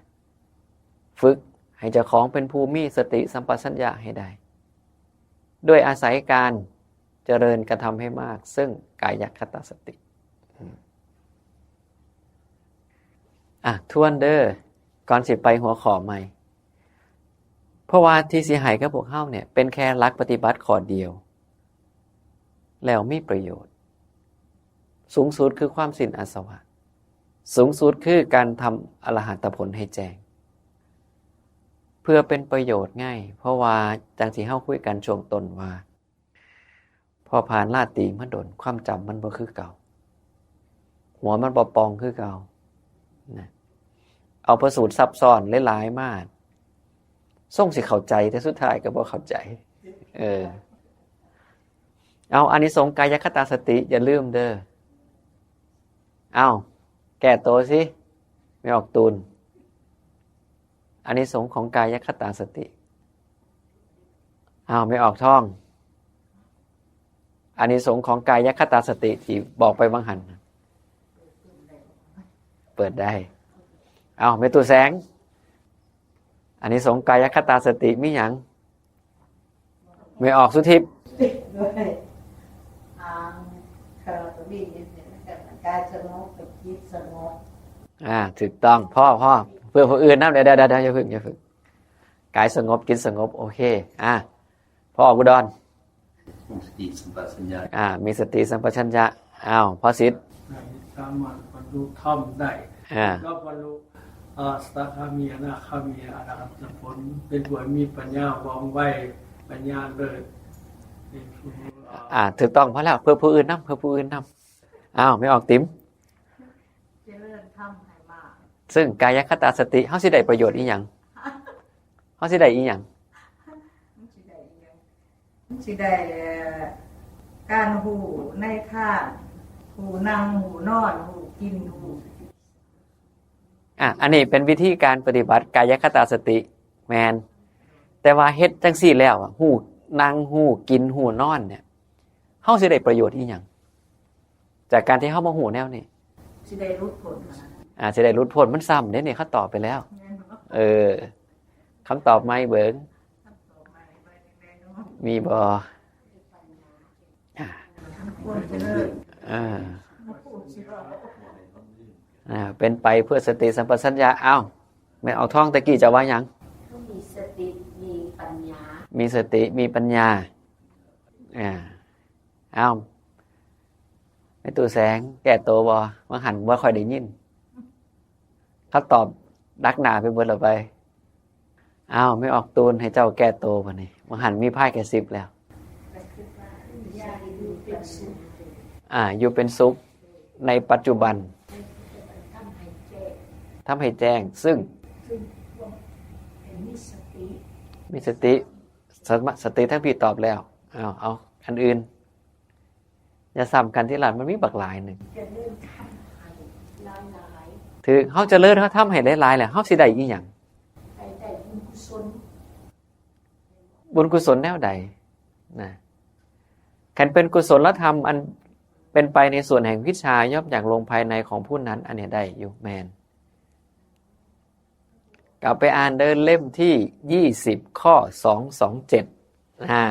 ຝຶກໃຫ້ເຈົ້າຂອງເປັນຜູ້ມີສະຕິສຳປະສັນຍະໃຫ້ໄດ້ ດ້ວຍອາໄສການຈະເລີນກະທຳໃຫ້ມາກ ເຊິ່ງກາຍະຄະຕະສະຕິ. ອາ ທວນເດີ ກ່ອນຊິໄປຫົວຂໍ້ໃໝ່. ເພາະວ່າທີ່ຊິໃຫ້ກັບພວກເຮົາເນຍ ເປັນແຄ່ຫຼັກປະຕິບັດຂໍ້ດຽວ ແລ້ວມີປະໂຫຍດ. ສູງສຸດຄືຄວາມສິ້ນອາສະວະ. ສູງສຸດຄືການທຳອະລະຫັດຕະຜົນໃຫ້ແຈ້ງ. ເພື່ອເປັນປະໂຫຍດໄງ ເພາະວ່າຈັ່ງທີ່ເຮົາຄຸຍກັນຊ່ວງຕົ້ນວ່າ ພໍຜ່ານລາຕີມາດົນ ຄວາມຈຳມັນບໍ່ຄືເກົ່າ ຫົວມັນບໍ່ປ່ອງຄືເກົ່ານະ. ເອົາພະສູດຊັບຊ້ອນຫຼາຍໆມາ ຊົງຊິເຂົ້າໃຈ ແຕ່ສຸດທ້າຍກໍບໍ່ເຂົ້າໃຈ. ເອີ ເອົາ ອານິສົງກາຍະຄະຕາສະຕິ ຢ່າລືມເດີ. ເອົາ ແກ້ໂຕຊິ ແມ່ອອກຕູນ. ອານິສົງຂອງກາຍະຄະຕາສະຕິ. ອ້າວ ແມ່ອອກທອງ ອານິສົງຂອງກາຍະຄະຕາສະຕິທີ່ບອກໄປຫວ່າງຫັ້ນ ເປີດໄດ້. ເອົາ ແມ່ຕູ້ແສງ ອານິສົງກາຍະຄະຕາສະຕິມີຫຍັງ? ແມ່ອອກສຸທິບ ດ້ວຍ ອ່າ ກາຍສະຫງົບ ກາຍສະຫງົບ ຈິດສະຫງົບ. ອ່າ ຖືກຕ້ອງ. ພໍ ພໍ ເພື່ອຜູ້ອື່ນນຳ. ດຽວໆໆ ຢ່າເພິ່ງ ຢ່າເພິ່ງ. ກາຍສະຫງົບ ຈິດສະຫງົບ. ໂອເຄ. ອ່າ ພໍ່ອອກອຸດອນ ມີສະຕິສຳປະຊັນຍະ. ອ່າ ມີສະຕິສຳປະຊັນຍະ. ອ້າວ ພໍ່ສິດ ສາມາດບັນລຸທຳໄດ້. ອ່າ ກໍບັນລຸ ອ່າ ສະຕາຄາມີ ອະນາຄາມີ ອະລະຫັດຕະຜົນ ເປັນຜູ້ມີປັນຍາວ່ອງໄວ ປັນຍາເລີດ. ອ່າ ຖືກຕ້ອງ. ພໍແລ້ວ ເພື່ອຜູ້ອື່ນນຳ ເພື່ອຜູ້ອື່ນນຳ. ອ້າວ ແມ່ອອກຕິມ ຈະເລີນທຳໃຫ້ມາກ. ຊຶ່ງກາຍະຄະຕາສະຕິ ເຮົາຊິໄດ້ປະໂຫຍດອີ່ຫຍັງ? ເຮົາຊິໄດ້ອີ່ຫຍັງ? ມັນຊິໄດ້ອີ່ຫຍັງ? ມັນຊິໄດ້ ເອີ ການຮູ້ໃນທາດ ຮູ້ນັ່ງ ຮູ້ນອນ ຮູ້ກິນ ຮູ້ ອ່ະ ອັນນີ້ເປັນວິທີການປະຕິບັດກາຍະຄະຕາສະຕິ ແມ່ນ. ແຕ່ວ່າເຮັດຈັ່ງຊີ້ແລ້ວ ຮູ້ນັ່ງ ຮູ້ກິນ ຮູ້ນອນເນີ້ຍ ເຮົາຊິໄດ້ປະໂຫຍດອີ່ຫຍັງ ຈາກການທີ່ເຮົາມາຮູ້ແນວນີ້? ຊິໄດ້ຫຼຸດພົ້ນ. ອ່າ ຊິໄດ້ຫຼຸດພົ້ນ. ມັນຊ້ຳເດ້ນີ້ ເຂົາຕອບໄປແລ້ວ. ແມ່ນບໍ່? ເອີ ຄຳຕອບໃໝ່ເບິ່ງ ຄຳຕອບໃໝ່ ມີບໍ່? ອ່າ ເອີ ອ່າ ເປັນໄປເພື່ອສະຕິສຳປະຊັນຍະ. ເອົ້າ ແມ່ອອກທອງ ຕະກີ້ເຈົ້າວ່າຫຍັງ? ມີສະຕິ ມີປັນຍາ. ມີສະຕິ ມີປັນຍາ. ອ່າ ເອົ້າ ແມ່ຕູ້ແສງ ແກ້ໂຕບໍ່? ວ່າງຫັ້ນບໍ່ຄ່ອຍໄດ້ຍິນ ຄຳຕອບດັກໜ້າໄປເບິດແລ້ວໄປ. ເອົ້າ ແມ່ອອກຕູນ ໃຫ້ເຈົ້າແກ້ໂຕບາດນີ້. ວ່າງຫັ້ນມີພາຍແກ່ສິບແລ້ວ. ອ່າ ຢູ່ເປັນສຸກໃນປັດຈຸບັນ ທຳໃຫ້ແຈ້ງ ຊຶ່ງ ມີສະຕິ ສະມະ ສະຕິທັງພີ້ຕອບແລ້ວ. ເອົາ ເອົາ ອັນອື່ນ ຢ່າຊ້ຳກັນຕິຫຼາດ ມັນມີບັກຫຼາຍໜຶ່ງ. ຈະເລີນທຳໃຫ້ຫຼາຍໆ. ຖືກ ເຮົາຈະເລີນ ເຮົາທຳໃຫ້ຫຼາຍໆ ແລ້ວເຮົາຊິໄດ້ອີ່ຫຍັງ? ໄດ້ ໄດ້ບຸນກຸສົນ. ບຸນກຸສົນແນວໃດນະ? ຄັນເປັນກຸສົນລະທຳອັນເປັນໄປໃນສ່ວນແຫ່ງວິຊາ ຍ່ອມຢ່າງລົງພາຍໃນຂອງຜູ້ນັ້ນ ອັນນີ້ໄດ້ຢູ່ ແມ່ນ. ກັບໄປອ່ານເດີ ເຫຼັ້ມທີຊາວ ຂໍ້ສອງສອງເຈັດ ອາ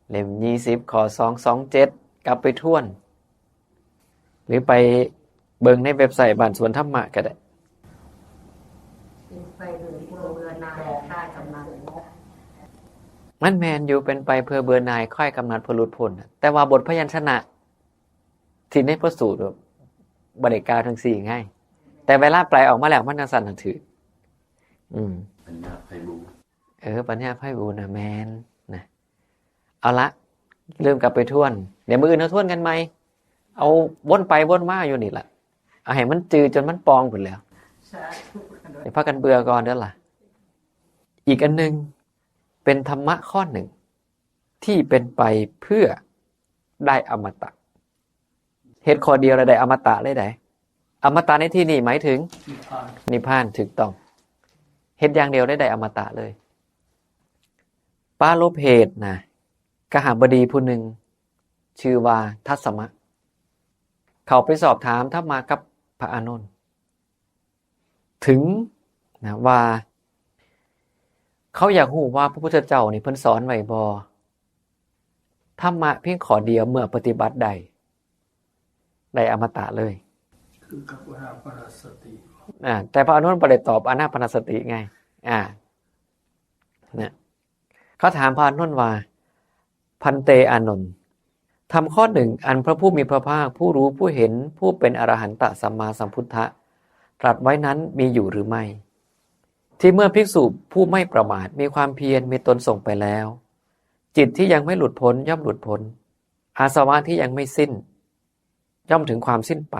ເຫຼັ້ມຊາວ ຂໍ້ສອງສອງເຈັດ ກັບໄປທວນ ຫຼືໄປເບິ່ງໃນເວັບໄຊບ້ານສວນທຳມະກໍໄດ້. ເປັນໄປເພື່ອເບື່ອໜ່າຍ ຄາຍກຳໜັດ. ມັນແມ່ນຢູ່ ເປັນໄປເພື່ອເບື່ອໜ່າຍ ຄາຍກຳໜັດ ເພື່ອຫຼຸດພົ້ນ. ແຕ່ວ່າບົດພະຍັນຊະນະທີ່ໃນພະສູດບໍ່ໄດ້ກ່າວຈັ່ງຊີ້ໄງ ແຕ່ເວລາແປອອກມາແລ້ວ ມັນຈັ່ງຊັ້ນນະຖືກ. ອືມ ປັນຍາໄພບູນ. ເອີ ປັນຍາໄພບູນນະ ແມ່ນນະ. ເອົາລະ ເລີ່ມກັບໄປທວນ ດຽວມື້ອື່ນເຮົາທວນກັນໃໝ່. ເອົາ ວົນໄປວົນມາຢູ່ນີ້ລະ ເອົາໃຫ້ມັນຈື່ຈົນມັນປ່ອງພຸ້ນແຫຼ້ວ. ສາທຸ. ຢ່າພາກັນເບື່ອກ່ອນເດີລະ. ອີກອັນໜຶ່ງ ເປັນທຳມະຂໍ້ໜຶ່ງທີ່ເປັນໄປເພື່ອໄດ້ອະມະຕະ. ເຮັດຂໍ້ດຽວແລ້ວໄດ້ອະມະຕະເລີຍໃດ໋. ອະມະຕະໃນທີ່ນີ້ໝາຍເຖິງນິບພານ. ນິບພານ ຖືກຕ້ອງ. ເຮັດຢ່າງດຽວໄດ້ ໄດ້ອະມະຕະເລີຍ. ປາລົບເຫດນະ ກະຫະບໍດີຜູ້ໜຶ່ງ ຊື່ວ່າທັດສະມະ ເຂົ້າໄປສອບຖາມທຳມະກັບພະອານົນ ເຖິງນະວ່າ ເຂົາຢາກຮູ້ວ່າພະພຸດທະເຈົ້ານີ້ເພິ່ນສອນໄວ້ບໍ່ ທຳມະພຽງຂໍ້ດຽວເມື່ອປະຕິບັດໄດ້ ໄດ້ອະມະຕະເລີຍ. ຄືກັບອານາປານະສະຕິ. ອ່າ ແຕ່ພະອານົນບໍ່ໄດ້ຕອບອານາປານະສະຕິໄງ. ອ່າ ນະ ເຂົາຖາມພະອານົນວ່າ ພັນເຕອານົນ ທຳຂໍ້ໜຶ່ງອັນພະຜູ້ມີພະພາກ ຜູ້ຮູ້ ຜູ້ເຫັນ ຜູ້ເປັນອະລະຫັນຕະສຳມາສຳພຸດທະ ຕລັດໄວ້ນັ້ນມີຢູ່ຫຼືໄມ່? ที่เมื่อภิกษุผู้ไม่ประมาทมีความเพียรมีตนส่งไปแล้ว จิตที่ยังไม่หลุดพ้นย่อมหลุดพ้น อาสวะที่ยังไม่สิ้นย่อมถึงความสิ้นไป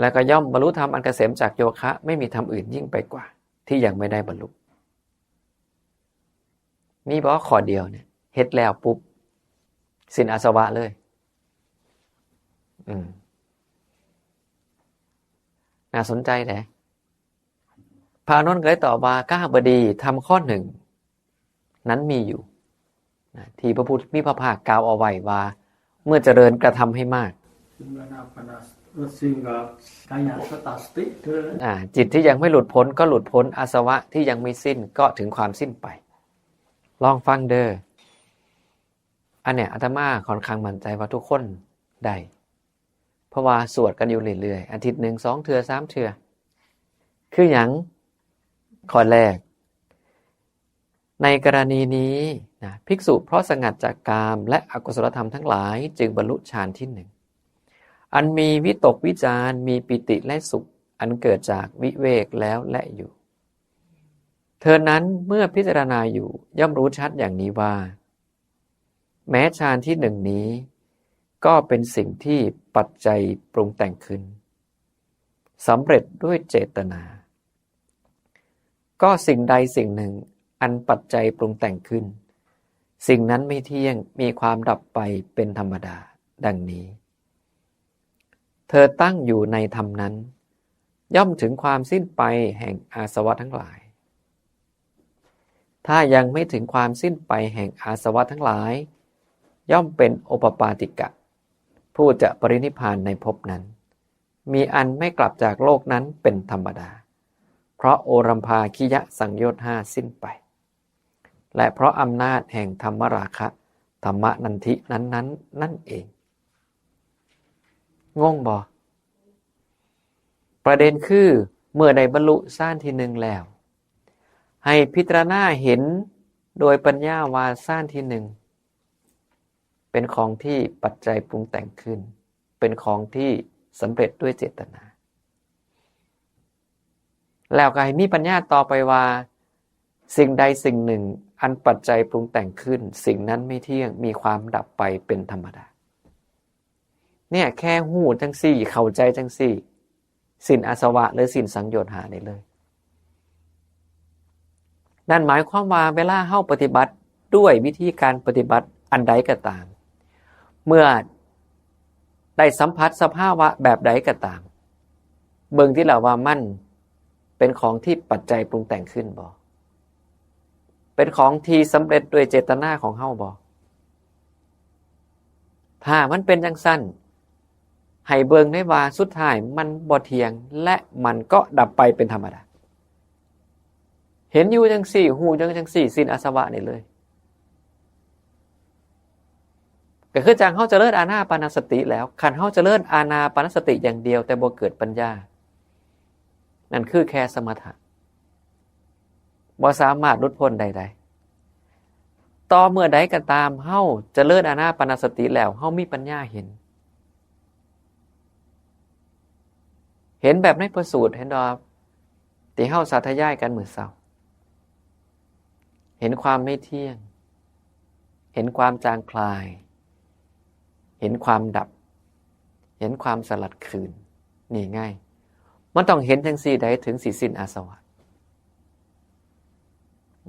และก็ย่อมบรรลุธรรมอันเกษมจากโยคะ ไม่มีธรรมอื่นยิ่งไปกว่าที่ยังไม่ได้บรรลุ มีบ่ข้อเดียวเนี่ย เฮ็ดแล้วปุ๊บ สิ้นอาสวะเลย อืม น่าสนใจเด้ พระอานนท์ก็เลยตอบว่า คหบดี ธรรมข้อหนึ่งนั้นมีอยู่ นะ ที่พระผู้มีพระภาคกล่าวเอาไว้ว่า เมื่อเจริญกระทำให้มาก อ่า จิตที่ยังไม่หลุดพ้นก็หลุดพ้น อาสวะที่ยังไม่สิ้นก็ถึงความสิ้นไป ลองฟังเด้อ อันเนี้ยอาตมาค่อนข้างมั่นใจว่าทุกคนได้ เพราะว่าสวดกันอยู่เรื่อยๆ อาทิตย์หนึ่งสองเทื่อสามเทื่อ คือหยัง ข้อแรก ในกรณีนี้นะ ภิกษุเพราะสงัดจากกามและอกุศลธรรมทั้งหลาย จึงบรรลุฌานที่หนึ่ง อันมีวิตกวิจาร มีปีติและสุข อันเกิดจากวิเวกแล้วและอยู่ เธอนั้นเมื่อพิจารณาอยู่ย่อมรู้ชัดอย่างนี้ว่า แม้ฌานที่หนึ่งนี้ก็เป็นสิ่งที่ปัจจัยปรุงแต่งขึ้น สำเร็จด้วยเจตนา ก็สิ่งใดสิ่งหนึ่งอันปัจจัยปรุงแต่งขึ้น สิ่งนั้นไม่เที่ยง มีความดับไปเป็นธรรมดา ดังนี้ เธอตั้งอยู่ในธรรมนั้น ย่อมถึงความสิ้นไปแห่งอาสวะทั้งหลาย ถ้ายังไม่ถึงความสิ้นไปแห่งอาสวะทั้งหลาย ย่อมเป็นโอปปาติกะ ผู้จะปรินิพพานในภพนั้น มีอันไม่กลับจากโลกนั้นเป็นธรรมดา เพราะโอรัมภาคิยสังโยชน์ห้าสิ้นไป และเพราะอำนาจแห่งธัมมราคะ ธัมมนันทินั้นๆ นั่นเอง งงบ่ ประเด็นคือ เมื่อได้บรรลุฌานที่หนึ่งแล้ว ให้พิจารณาเห็นโดยปัญญาว่าฌานที่หนึ่งเป็นของที่ปัจจัยปรุงแต่งขึ้น เป็นของที่สำเร็จด้วยเจตนา แล้วก็ให้มีปัญญาต่อไปว่า สิ่งใดสิ่งหนึ่งอันปัจจัยปรุงแต่งขึ้น สิ่งนั้นไม่เที่ยง มีความดับไปเป็นธรรมดา เนี่ย แค่ฮู้จั่งซี้ เข้าใจจั่งซี้ สิ้นอาสวะ หรือสิ้นสังโยชน์ห้าได้เลย นั่นหมายความว่าเวลาเฮาปฏิบัติด้วยวิธีการปฏิบัติอันใดก็ตาม เมื่อได้สัมผัสสภาวะแบบใดก็ตาม เบิ่งติล่ะว่ามันเป็นของที่ปัจจัยปรุงแต่งขึ้นบ่ เป็นของที่สำเร็จด้วยเจตนาของเฮาบ่ ถ้ามันเป็นจั่งซั้น ให้เบิ่งได้ว่าสุดท้ายมันบ่เที่ยง และมันก็ดับไปเป็นธรรมดา เห็นอยู่จั่งซี้ ฮู้จั่ง จั่งซี้ สิ้นอาสวะนี่เลย ก็คือจั่งเฮาเจริญอานาปานสติแล้ว คันเฮาเจริญอานาปานสติอย่างเดียวแต่บ่เกิดปัญญา นั่นคือแค่สมถะ บ่สามารถหลุดพ้นได้ใด ต่อเมื่อใดก็ตาม เฮาเจริญอานาปานสติแล้ว เฮามีปัญญาเห็น เห็นแบบในพระสูตร เห็นดอก ที่เฮาสาธยายกันมื้อเช้า เห็นความไม่เที่ยง เห็นความจางคลาย เห็นความดับ เห็นความสลัดคืน นี่ไง มันต้องเห็นจั่งซี้ใดถึงสิสิ้นอาสวะ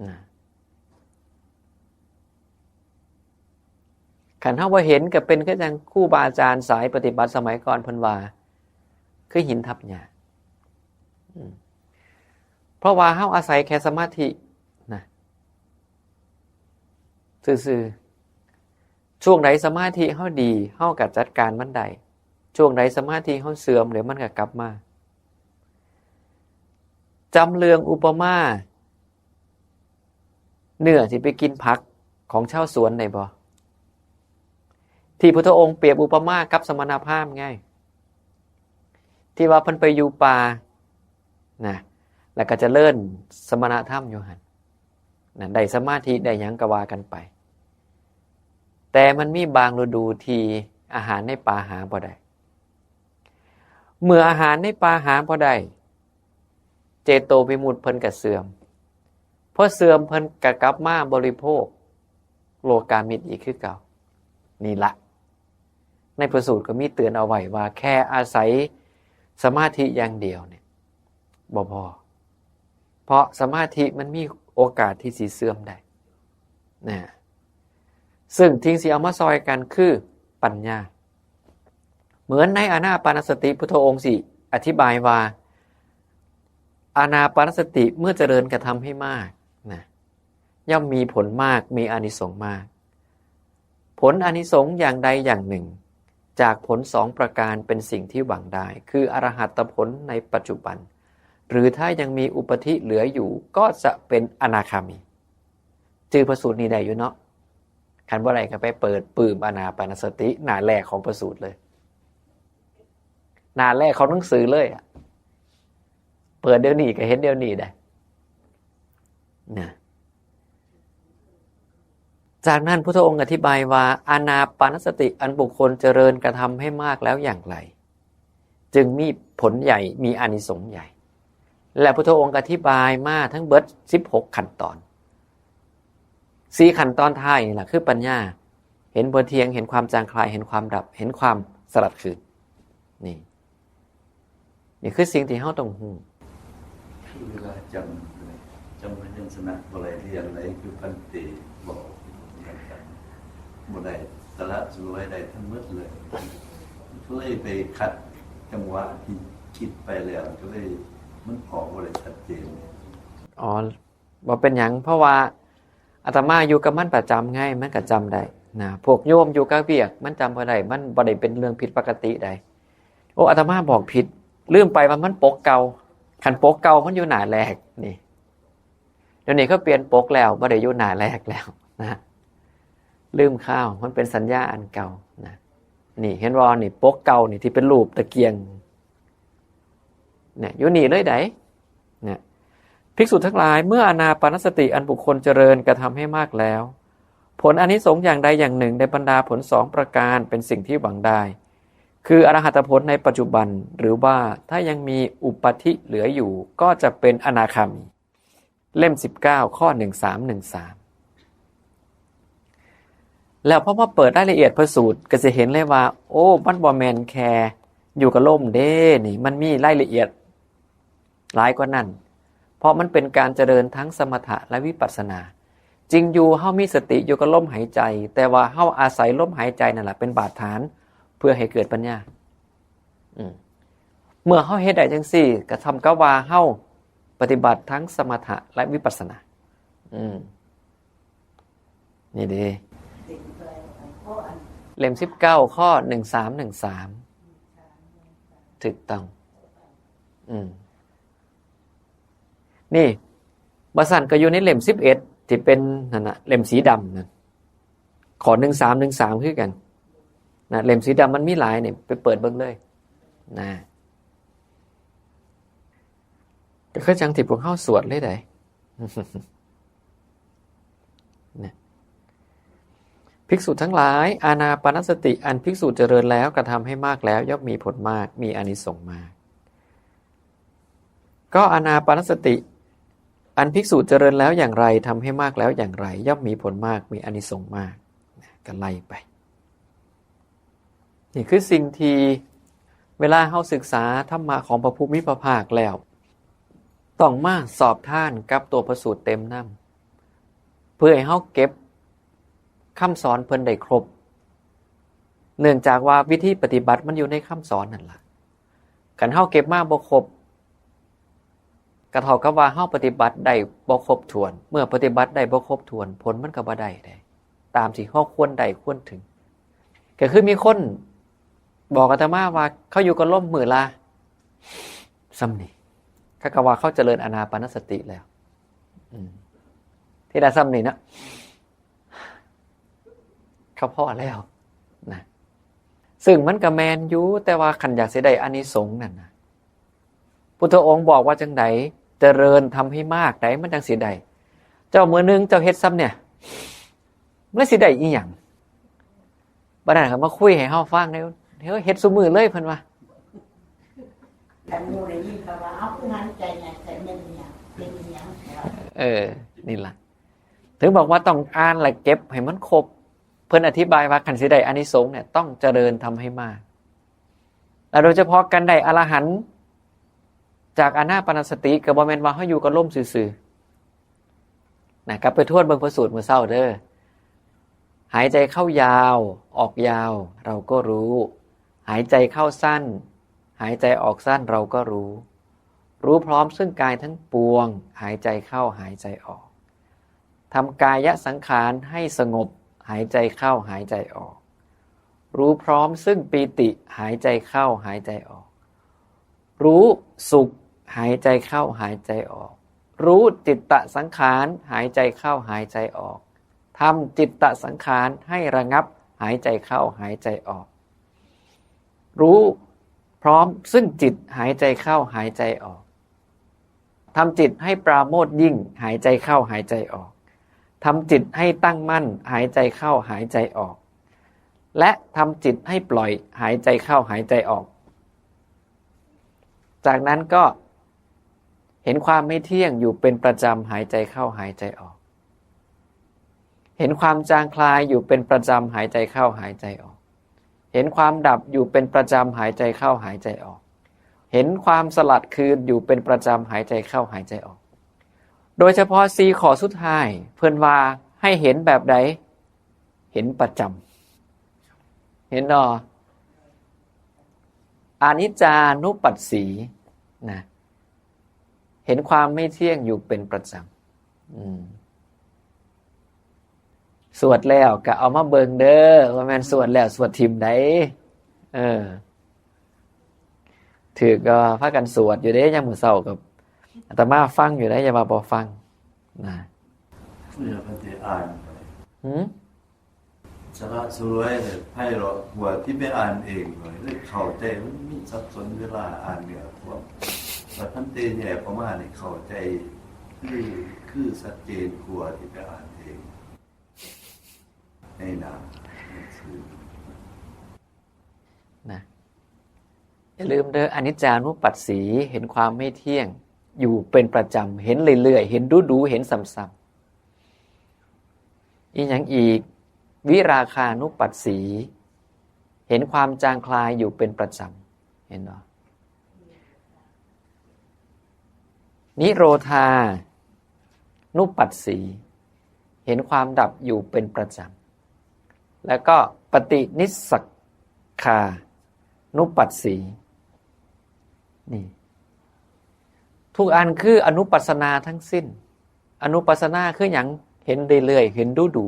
นะ คันเฮาบ่เห็นก็เป็นคือจั่งครูบาอาจารย์สายปฏิบัติสมัยก่อนเพิ่นว่า คือหินทับหญ้า อืม เพราะว่าเฮาอาศัยแค่สมาธินะ ซื่อๆ ช่วงใดสมาธิเฮาดี เฮาก็จัดการมันได้ ช่วงใดสมาธิเฮาเสื่อม เดี๋ยวมันก็กลับมา จำเรื่องอุปมา เนื้อที่ไปกินผักของชาวสวนได้บ่ ที่พุทธองค์เปรียบอุปมากับสมณพราหมณ์ไง ที่ว่าเพิ่นไปอยู่ป่านะ แล้วก็เจริญสมณธรรมอยู่หั่นนะ ได้สมาธิได้หยังก็ว่ากันไป แต่มันมีบางฤดูที่อาหารในป่าหาบ่ได้ เมื่ออาหารในป่าหาบ่ได้ เจโตวิมุตติเพิ่นก็เสื่อม พอเสื่อมเพิ่นก็กลับมาบริโภคโลกามิตรอีกคือเก่า นี่ละ ในพระสูตรก็มีเตือนเอาไว้ว่าแค่อาศัยสมาธิอย่างเดียวเนี่ยบ่พอ เพราะสมาธิมันมีโอกาสที่สิเสื่อมได้นะ ซึ่งสิ่งสิเอามาซอยกันคือปัญญา เหมือนในอานาปานสติ พุทธองค์สิอธิบายว่า อานาปานสติเมื่อเจริญกระทำให้มากนะ ย่อมมีผลมาก มีอานิสงส์มาก ผลอานิสงส์อย่างใดอย่างหนึ่ง จากผลสองประการเป็นสิ่งที่หวังได้ คืออรหัตผลในปัจจุบัน หรือถ้ายังมีอุปธิเหลืออยู่ ก็จะเป็นอนาคามี จื่อพระสูตรนี้ได้อยู่เนาะ คันบ่ได้ก็ไปเปิดปื้มอานาปานสติ หน้าแรกของพระสูตรเลย หน้าแรกของหนังสือเลยอะ เปิดเดี๋ยวนี้ก็เห็นเดี๋ยวนี้ได้นะ จากนั้นพุทธองค์อธิบายว่า อานาปานสติอันบุคคลเจริญกระทำให้มากแล้วอย่างไร จึงมีผลใหญ่ มีอานิสงส์ใหญ่ และพุทธองค์อธิบายมาทั้งเบิดสิบหกขั้นตอน สี่ขั้นตอนท้ายนี่ล่ะคือปัญญา เห็นบ่เที่ยง เห็นความจางคลาย เห็นความดับ เห็นความสลัดคืน นี่ นี่คือสิ่งที่เฮาต้องรู้ คือเวลาจำ จำพยัญชนะบ่ได้ เรียนอะไรคือพันเตบอก บ่ได้ สระสวยได้ทั้งหมดเลย ก็เลยไปขัดจังหวะที่คิดไปแล้ว ก็เลยมันออกบ่ได้ชัดเจน อ๋อ บ่เป็นหยัง เพราะว่าอาตมาอยู่กับมันประจำไง มันก็จำได้นะ พวกโยมอยู่กับเวียก มันจำบ่ได้ มันบ่ได้เป็นเรื่องผิดปกติใด โอ้ อาตมาบอกผิด ลืมไปว่ามันปกเก่า คันปกเก่ามันอยู่หน้าแรกนี่ เดี๋ยวนี้เขาเปลี่ยนปกแล้ว บ่ได้อยู่หน้าแรกแล้วนะ ลืมข้าว มันเป็นสัญญาอันเก่านะ นี่ เห็นบ่ นี่ปกเก่านี่ที่เป็นรูปตะเกียง เนี่ย อยู่นี่เลยได๋ เนี่ย ภิกษุทั้งหลาย เมื่ออานาปานสติอันบุคคลเจริญกระทำให้มากแล้ว ผลอานิสงส์อย่างใดอย่างหนึ่งในบรรดาผลสองประการเป็นสิ่งที่หวังได้ คืออรหัตผลในปัจจุบัน หรือว่าถ้ายังมีอุปาทิเหลืออยู่ ก็จะเป็นอนาคามี เล่มสิบเก้า ข้อหนึ่งสามหนึ่งสาม แล้วพอมาเปิดรายละเอียดพระสูตร ก็สิเห็นเลยว่า โอ้ มันบ่แม่นแค่อยู่กับลมเด้ นี่ มันมีรายละเอียดหลายกว่านั้น เพราะมันเป็นการเจริญทั้งสมถะและวิปัสสนา จริงอยู่ เฮามีสติอยู่กับลมหายใจ แต่ว่าเฮาอาศัยลมหายใจนั่นล่ะเป็นบาดฐาน เพื่อให้เกิดปัญญา อืม เมื่อเฮาเฮ็ดได้จั่งซี้ ก็เท่ากับว่าเฮาปฏิบัติทั้งสมถะและวิปัสสนา อืม นี่เด้ เล่มสิบเก้า ข้อหนึ่งสามหนึ่งสาม ถูกต้อง อืม นี่ บ่ซั้นก็อยู่ในเล่มสิบเอ็ด ที่เป็นนั่นน่ะ เล่มสีดำนั่น ข้อหนึ่งสามหนึ่งสาม คือกันนะ เล่มสีดำมันมีหลายนี่ ไปเปิดเบิ่งเลยนะ ก็คือจั่งที่พวกเฮาสวดเลยได๋ นะ ภิกษุทั้งหลาย อานาปานสติอันภิกษุเจริญแล้วกระทำให้มากแล้ว ย่อมมีผลมาก มีอานิสงส์มาก ก็อานาปานสติอันภิกษุเจริญแล้วอย่างไร ทำให้มากแล้วอย่างไร ย่อมมีผลมาก มีอานิสงส์มาก นะ ก็ไล่ไป นี่คือสิ่งที่เวลาเฮาศึกษาธรรมะของพระผู้มีพระภาคแล้ว ต้องมาสอบทานกับตัวพระสูตรเต็มนำ เพื่อให้เฮาเก็บคำสอนเพิ่นได้ครบ เนื่องจากว่าวิธีปฏิบัติมันอยู่ในคำสอนนั่นล่ะ คันเฮาเก็บมาบ่ครบ ก็เท่ากับว่าเฮาปฏิบัติได้บ่ครบถ้วน เมื่อปฏิบัติได้บ่ครบถ้วน ผลมันก็บ่ได้เด้ ตามที่เฮาควรได้ควรถึง ก็คือมีคนบอกอาตมาว่าเขาอยู่กับลมมื้อละส่ำนี้ เขาก็ว่าเขาเจริญอานาปานสติแล้ว อืม ทีละส่ำนี้นะ เขาพอแล้วนะ ซึ่งมันก็แม่นอยู่ แต่ว่าคันอยากสิได้อานิสงส์นั่นนะ พุทธองค์บอกว่าจั่งใด เจริญทำให้มากได๋ มันจั่งสิได้ เจ้ามื้อหนึ่งเจ้าเฮ็ดส่ำเนี่ย มันสิได้อีหยัง บัดนั้นก็มาคุยให้เฮาฟังเด้ เฮ็ดซุมื้อเลยเพิ่นว่า คันหมู่ได้ยินเขาว่า เอา คือหันใจใหญ่แท้ แม่น ເອີ ນີ້ລະ ເຖິງບອກວ່າຕ້ອງອ່ານ ແລະ ເກັບໃຫ້ມັນຄົບ. ເພິ່ນອະທິບາຍວ່າ ຄັນຊິໄດ້ອານິສົງເນຍ ຕ້ອງຈະເລີນທຳໃຫ້ມາກ ແລະ ໂດຍສະເພາະການໄດ້ອະລະຫັນຈາກອານາປານະສະຕິ ກໍບໍ່ແມ່ນວ່າເຮົາຢູ່ກັບລົມຊື່ໆນະ. ກັບໄປທວນເບິ່ງພະສູດມື້ເຊົ້າເດີ້. ຫາຍໃຈເຂົ້າຍາວ ອອກຍາວ ເຮົາກໍຮູ້. ຫາຍໃຈເຂົ້າສັ້ນ ຫາຍໃຈອອກສັ້ນ ເຮົາກໍຮູ້. ຮູ້ພ້ອມເຊິ່ງກາຍທັງປວງ ຫາຍໃຈເຂົ້າ ຫາຍໃຈອອກ. ທຳກາຍະສັງຂານໃຫ້ສະຫງົບ ຫາຍໃຈເຂົ້າ ຫາຍໃຈອອກ. ຮູ້ພ້ອມເຊິ່ງປີຕິ ຫາຍໃຈເຂົ້າ ຫາຍໃຈອອກ. ຮູ້ສຸກ ຫາຍໃຈເຂົ້າ ຫາຍໃຈອອກ. ຮູ້ຈິດຕະສັງຂານ ຫາຍໃຈເຂົ້າ ຫາຍໃຈອອກ. ທຳຈິດຕະສັງຂານໃຫ້ລະງັບ ຫາຍໃຈເຂົ້າ ຫາຍໃຈອອກ. ຮູ້ພ້ອມເຊິ່ງຈິດ ຫາຍໃຈເຂົ້າ ຫາຍໃຈອອກ. ທຳຈິດໃຫ້ປາໂມດຍິ່ງ ຫາຍໃຈເຂົ້າ ຫາຍໃຈອອກ. ທຳຈິດໃຫ້ຕັ້ງໝັ້ນ ຫາຍໃຈເຂົ້າ ຫາຍໃຈອອກ ແລະ ທຳຈິດໃຫ້ປ່ອຍ ຫາຍໃຈເຂົ້າ ຫາຍໃຈອອກ. ຈາກນັ້ນກໍເຫັນຄວາມໄມ່ທ່ຽງຢູ່ເປັນປະຈຳ ຫາຍໃຈເຂົ້າ ຫາຍໃຈອອກ. ເຫັນຄວາມຈາງຄລາຍຢູ່ເປັນປະຈຳ ຫາຍໃຈເຂົ້າ ຫາຍໃຈອອກ. ເຫັນຄວາມດັບຢູ່ເປັນປະຈຳ ຫາຍໃຈເຂົ້າ ຫາຍໃຈອອກ. ເຫັນຄວາມສະຫຼັດຄືນຢູ່ເປັນປະຈຳ ຫາຍໃຈເຂົ້າ ຫາຍໃຈອອກ. ໂດຍສະເພາະສີ່ຂໍ້ສຸດທ້າຍ ເພິ່ນວ່າໃຫ້ເຫັນແບບໃດ? ເຫັນປະຈຳ. ເຫັນບໍ່? ອະນິດຈານຸປັດສີນະ. ເຫັນຄວາມໄມ່ທ່ຽງຢູ່ເປັນປະຈຳ. ອືມ ສວດແລ້ວກໍເອົາມາເບິ່ງເດີ້ ບໍ່ແມ່ນສວດແລ້ວສວດຖິ້ມໃດ໋. ເອີ ຖືກກໍພາກັນສວດຢູ່ເດ້ ຍາມມື້ເຊົ້າກໍອາດຕະມາຟັງຢູ່ໃດ໋ ຢ່າວ່າບໍ່ຟັງນະ. ເພິ່ນຊິອ່ານໄປ ຫື? ສະຫຼະສະຫຼວຍ ໄພເລາະກວ່າທີ່ໄປອ່ານເອງ ຂ້ອຍເລີຍເຂົ້າໃຈ ມັນມີສັບສົນເວລາອ່ານເນື້ອຄວາມ ແລ້ວຄັນເຕແຍກອອກມານີ້ເຂົ້າໃຈ ຄື ຄືຊັດເຈນກວ່າທີ່ໄປອ່ານເອງໃນໜ້າໜັງສືນະ. ຢ່າລືມເດີ້ ອະນິດຈານຸປັດສີ ເຫັນຄວາມໄມ່ທ່ຽງຢູ່ເປັນປະຈຳ ເຫັນເລື້ອຍໆ ເຫັນດູໆ ເຫັນຊ້ຳໆ. ອີຫຍັງອີກ? ວິລາຄານຸປັດສີ ເຫັນຄວາມຈາງຄລາຍຢູ່ເປັນປະຈຳ. ເຫັນບໍ່? ນິໂຣທານຸປັດສີ ເຫັນຄວາມດັບຢູ່ເປັນປະຈຳ. ແລ້ວກໍປະຕິນິສສັກຂານຸປັດສີ ນີ້ ທຸກອັນຄືອະນຸປັດສະນາທັງສິ້ນ. ອະນຸປັດສະນາຄືຫຍັງ? ເຫັນເລື້ອຍໆ ເຫັນດູໆ.